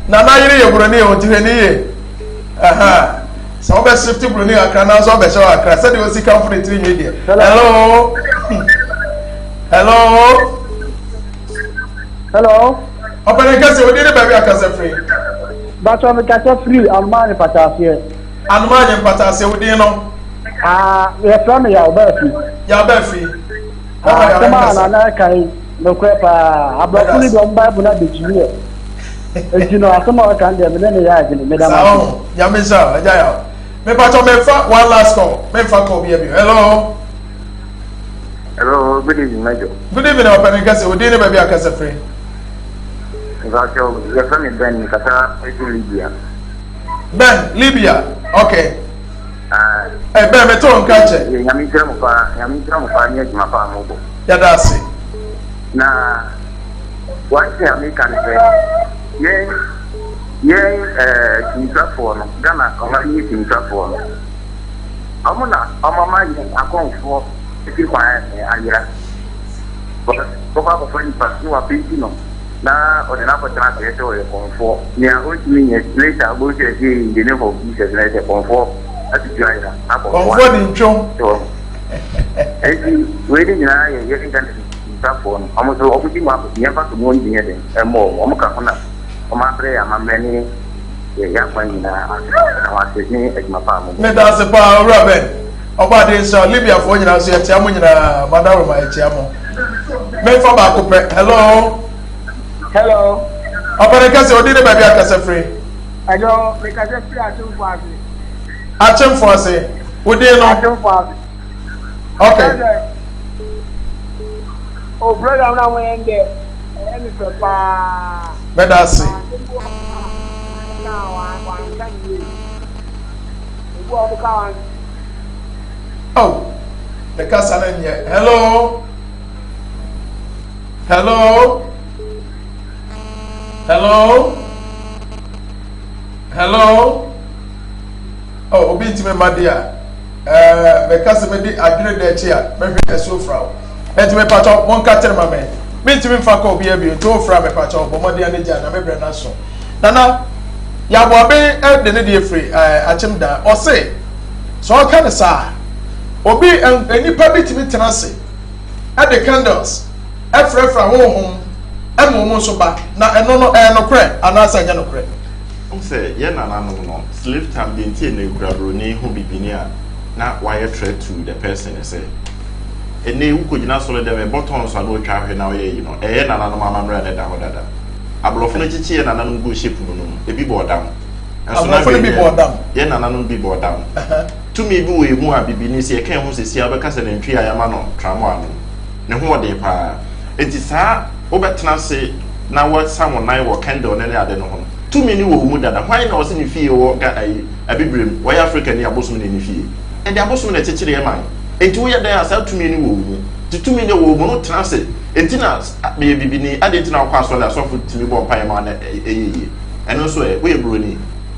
Nana yere yɛ buroni o, nti hwɛ ne yie. Aha. Sɛ wobɛ shift buroni akra na nso abɛhyɛ wɔ akra sɛdeɛ osi kamfo ne tiri nwi deɛ. Hello. Hello. Hello. Ɔpɛrɛ kɛse odi ne baabi akasa firi. Bàtɔ mi kasa firi Anumaa Mpataaseɛ. Anumaa Mpataaseɛ odi no. Aa yɛfrɛ mi Yaw Baafi. Yaw Baafi. Asɛm a Nana ɛka yi nokorɛ paa aborɔfo no deɛ ɔmo Bible no abɛgyimi yɛ. Eti no asɛm a ɔka no deɛ me ne ne yɛ adwene meda mo ase. Nyame nhyira wo agya yaw. Mepatɔ mefa one last call memfa call bia bio. Hello. Hello, good evening, Major. Good evening, ɔpɛni kɛse. Odin ne baabi akasa firi. Mpatsɔ, yɛfrɛ me Ben, mekasa firi Libya. Ben, Libya, okay. Uh, eh, Ben, meto nka kyɛ. Nyame nhyira mo paa, Nyame nhyira mo paa ne adwuma paa mo bɔ. Yɛda ase. Na one thing a meka ne sɛ, yɛn yɛn ɛɛ sinitwafoɔ no, Ghana ɔman yi sinitwafoɔ no, wɔn na wɔn ama yɛn akɔnfoɔ akyiri kwan ayera. Wɔkɔ akɔfa nipa na wapenti no na ɔde no akɔtena ase sɛ ɔyɛ kɔnfoɔ. Nea ɔntumi nyɛ later wobɛhu sɛ ɛsɛ in the name of Jesus na ɛsɛ kɔnfoɔ atutu ayera na kɔnfoɔ Kɔnfoɔ de ntwom. So enti wei ne nyinaa yɛ yɛn Ghana sinitwafoɔ no, wɔn nso wɔn di mu akɔsi yɛn mfa so mu wɔn nyɛ den ɛmmɔ wɔn, wɔn ka ho na wɔn abrɛ yɛn amammerɛ ne yɛn akwan nyinaa ase. Meda mo ase ne adwuma pa a mobɔ. Meda ase paa Owura Ben. Ɔbɔ adeɛ nhyira wo. Libyafoɔ nyinaa nso yɛkyea mo nyinaa. Madaroma yɛkyea mo. Memfa baako pɛ. Hello. Hello. Ɔpɛne kɛse odi ne baabi akasa firi. Hello, mekasa firi Akyemfo ase. Akyemfo ase. Wodin no? Akyemfo ase. Okay. O program na mo yɛn dɛ ɛyɛ mi fɛ paa. Mɛda ase. Oh, the kasa no nyɛ. Hello. Hello. Hello. Hello. Oh, obi ntumi mma de a. Ɛɛ, mɛka sɛ mɛdi adwene da akyi a, mɛhwɛ asuo fra wo. Ɛnti mepakyɛw, monka kyerɛ ma me. Mentumi mfa kɔ obiara bio, nti wofra mepakyɛw, bɔ mmɔden ara na gya na me brɛ no aso. Nana, Yaboaben de ne deɛ firi ɛɛ Akyem Dan. Ɔse sɛ ɔka no saa a, obi nnipa bi tumi tena ase de candles frɛfrɛ ahonhom ma wɔn nso ba, na ɛno no ɛyɛ nokorɛ anaasɛ ɛnyɛ nokorɛ? Wohu sɛ yɛn nananom no, slave time deɛ nti ɛnɛ kura broni ho bibini a na wayɛ threat to the person ne sɛ, ɛnɛ yi wokɔgyina asɔre dɛm ɛbɔ tɔn so a na ɔtwa ahwɛ na ɔyɛ yi no, ɛyɛ nananom amammerɛ a na ɛda hɔ dada. Aborɔfo no kyekyee yɛn nananom guu ship mu no, ebi bɔɔ dam. Nso na Aborɔfo no bi bɔɔ dam. Yɛn nananom bi bɔɔ dam. Tumi bi wɔ yɛn mu a bibini, sɛ yɛka yɛn ho seesei a, wobɛka sɛ nantwi a yɛama no tramɔ ano. Ne ho ɔden paa. Enti saa wobɛtena ase na woasa wo nan wɔ candle no ne ade no ho no, tumi no wɔ wo mu dada. Hwan na ɔse ne fie wɔ Ga ayi, Abibirem? Ɔyɛ Afrikani a abosom na ɛni fie. Ɛnde abosom na ɛkyekyere yɛn man. Enti woyɛ dɛn a saa tumi no wɔ wo mu. Nti tumi no wɔ wo mu no, tena ase. Enti na meyɛ bibini, adɛn nti na wokɔ asɔre a asɔfo tumi bɔ mpaeɛ ma wo na ɛyɛ yie? Ɛno nso ɛ, woyɛ buroni,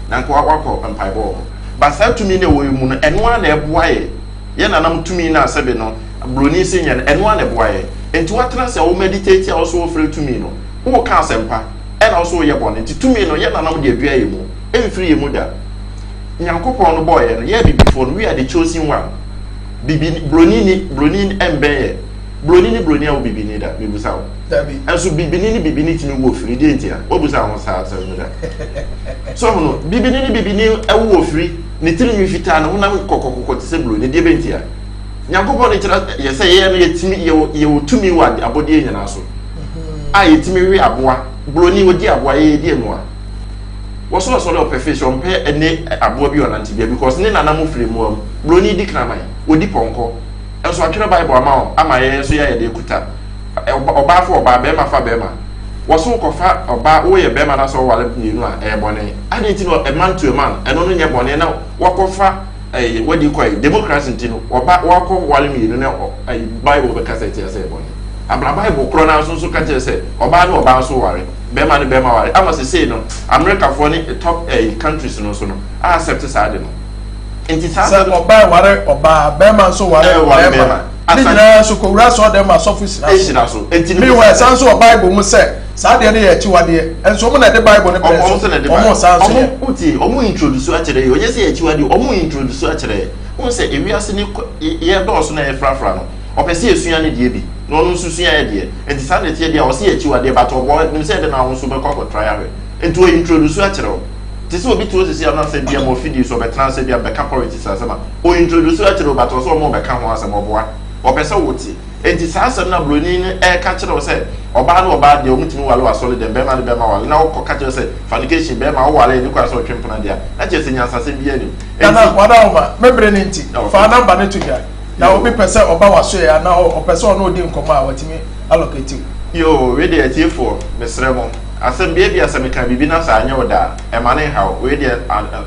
na nka woakɔ mpaebɔ wɔ hɔ. But saa tumi no a ɛwɔ yɛn mu no, ɛno ara na ɛboa yɛn. Yɛn nananom tumi no a sɛbe no, buroni se nyɛ no, ɛno ara na ɛboa yɛn. Enti woatena ase a wo meditate a wo nso wofrɛ tumi no, woreka asɛmpa, ɛna wo nso woyɛ bɔne. Nti tumi no, yɛn nananom de adua yɛn mu, ɛmfiri yɛn mu da. Nyankopɔn no bɔɔ yɛn no, yɛn abibifoɔ no, we are the chosen one. Bibi, buroni ni, buroni mbɛn yɛn. Buroni ne buroni awo bibini da? Mebisa wo. Dabi. Ɛnso bibini ne bibini tumi wo ofiri, deɛ ntia? Woabusa wo ho saa asɛm no da? So ho no, bibini ne bibini awo ofiri, ne tiri nwi fitaa, ne honam kɔkɔkɔkɔ te sɛ buroni, deɛ bɛntia? Nyankopɔn de kyerɛ yɛ sɛ yɛn no yɛtumi yɛwɔ yɛwɔ tumi wɔ abɔdeɛ nyinaa so a yɛtumi we aboa. Buroni ɔdi aboa, yɛyɛ di mmoa. Wɔsɔ ɔsɔre ɔpɛ fish, ɔmpɛ ɛne aboa bi ɔnante bia because ne nana mo firi mmoa mu. Buroni di kraman, ɔdi pɔnkɔ. Nso atwerɛ Bible ama wɔn ama yɛn nso yɛayɛ deɛ kuta. Ɔbaa fa ɔbaa, bɛrima fa bɛrima. Wɔso wokɔfa ɔbaa, woyɛ bɛrima na sɛ woware mmienu a, ɛyɛ bɔne. Adɛn nti na a man to a man, ɛno no nyɛ bɔne na wakɔfa ɛyi, wadi kɔ ɛyi, democracy nti no, ɔba wakɔ ware mmienu na ɛyi, Bible bɛka sɛ ɛte sɛ ɛyɛ bɔne. Abra Bible korɔ no ara nso nso ka kyerɛ sɛ ɔbaa ne ɔbaa nso ware, bɛrima ne bɛrima ware. Ama sesei no, Amerikafoɔ ne top ɛyi countries no nso no, a accept saa ade no. Nti saa Sɛ ɔbaa ware ɔbaa, bɛrima nso ware bɛrima. Ne nyinaa nso kɔwura asɔrdan mu asɔfo hyira so. Meanwhile, ɛsan nso wɔ Bible mu sɛ saa adeɛ no yɛ akyiwadeɛ. Nso wɔn na ɛde Bible no brɛ nso wɔn san nso yɛ. Wotie, wɔn introduce akyerɛ yɛ, ɔnyɛ sɛ yɛ akyiwadeɛ, wɔn introduce akyerɛ yɛ. Wohu sɛ ewiase ne yɛ dɔɔso na yɛfrafra no, ɔpɛ sɛ yɛsua ne deɛ bi, na ɔno nso sua yɛ deɛ. Nti saa na ɛteɛ deɛ a, ɔse yɛ akyiwadeɛ, but ɔbɔ nim sɛ ɛde na wo nso bɛkɔ akɔ try ahwɛ. Nti ɔ introduce akyerɛ wo. Te sɛ obi te hɔ sisi a na sɛ bia ma ofidie so ɔbɛtena ase bia bɛka politics asɛm a, o introduce akyerɛ wo but ɔsɛ ɔmo bɛka ho asɛm ɔboa. Ɔpɛ sɛ wo te. Enti saa asɛm no a broni no ɛɛka kyerɛ wo sɛ ɔbaa ne ɔbaa deɛ ɔmo tumi ware wɔ asɔre dɛm, bɛɛma ne bɛɛma ware na wokɔ ka kyerɛ sɛ fornication bɛɛma wo ware ɛni kwan sɛ ɔtwe mpena deɛ a, na kyerɛ sɛ nyansasɛm biaa nim. Nana Enti. Wadaoma, me bere no nti, Okay. fa number no to dwa. Na Yoo. obi pɛ sɛ ɔba w'asoɛe anaa ɔpɛ sɛ ɔne wo di nkɔmmɔ a, watumi allocate wo. Yoo, wei deɛ atiefoɔ, mesrɛ mo, asɛm bi ebia sɛ meka biribi na sɛ anyɛ wo dɛ a, ɛma no nha wo. Wei deɛ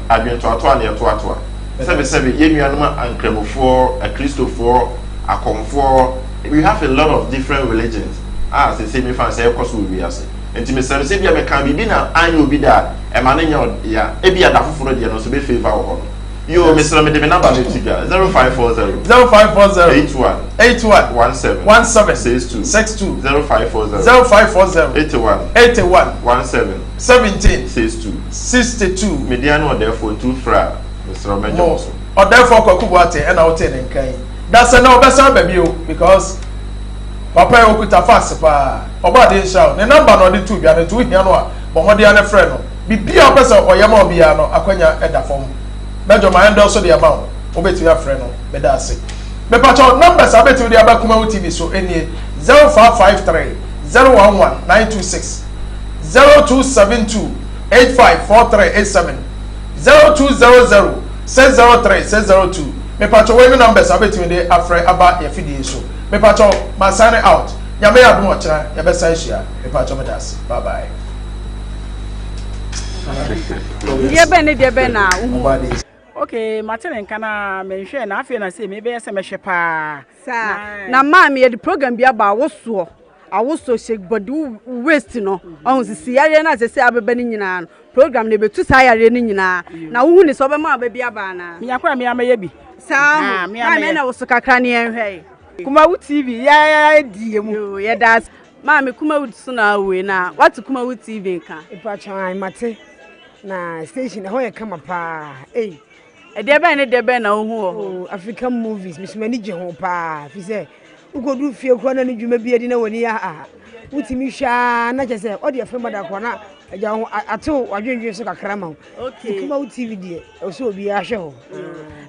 adwentoatoa na yɛtoatoa. Sɛbesɛbe, yɛn nuanom Ankramofoɔ, Akristofoɔ, Akɔmfoɔ, we have a lot of different religions a seesei mefa no sɛ ɛrekɔ so wɔ wiase. Nti mesrɛ mo, sɛ ebia mekaa biribi na anyɛ obi dɛ a, ɛma no nyɛ wo ya. Ebia da foforɔ deɛ no nso bɛ favour wɔ hɔ no. Yoo, mesrɛ mede me number no to dwa, 0540. 0540. 81. 81. 17. 17. 62. 62. 0540. 0540. 81. 81. 17. 17. 62. 62. Me din ne Ɔdɛɛfoɔ nti wofrɛ a, mesrɛ wo mɛgye wo so. Ɔdɛɛfoɔ Kwaku Boateng ɛna wotee ne nka yi. Dasɛ na ɔbɛsan aba bio because papa yi okuta facts paa. Ɔbɔ adeɛ nhyira wo. Ne number na ɔde too dwa no nti wohia no a bɔ mmɔden ara na frɛ no. Biribiara a wopɛ sɛ ɔyɛ ma wo biara no akwanya da fam. Mɛdwo ma ɛndɔɔso de ama wo. Wobɛtumi afrɛ no. Meda ase. Mepakyɛw, numbers a wobɛtumi de aba Kumawu TV so nie, 0553 011 926, 0272 854387, 0200 603 602. Mepakyɛw, wei ne numbers a wobɛtumi de afrɛ aba yɛn afidie yi so. Mepakyɛw, ma sign out. Nyame yɛ adom a ɔkyena yɛbɛsan ahyia. Mepakyɛw, meda ase. Bye bye. Deɛ bɛn ne deɛ bɛn na wohu? Ok, mate ne nka na menhwɛɛ na afei na sei mebɛyɛ sɛ mɛhwɛ paa. Saa na maame yɛde program bi aba awosoɔ awosoɔ shake body wo waist no ɔho sisi yareɛ no a sɛsɛ abɛba no nyinaa no program no ɛbɛtu saa yareɛ no nyinaa na wohu ne sɛ ɔbɛma aba bi aba anaa. Menya koraa mea mɛyɛ bi. Saa ho maame ɛna woso kakra ne yɛnhwɛ. Kumawu TV yɛɛ di yɛ mu. Yoo yɛda ase. Maame Kumawu so na awoe na wate Kumawu TV nka. Mpakyɛw ae mate. Na station ɛhɔ yɛ kama paa. Ei. Ɛdeɛ bɛn ne deɛ bɛn na wohu wɔ hɔ? Oh, African movies, me so m'ani gye ho paa. Fi sɛ wokɔduru fie koraa na ne dwuma bi adi na w'ani aha. Wotumi hwɛ ara na kyerɛ sɛ ɔde afam ada koraa na agya wo ho atew w'adwendwen so kakra ma wo. Okay. Kumawu TV deɛ, ɛwɔ sɛ obiara hwɛ hɔ.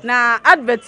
Na advert.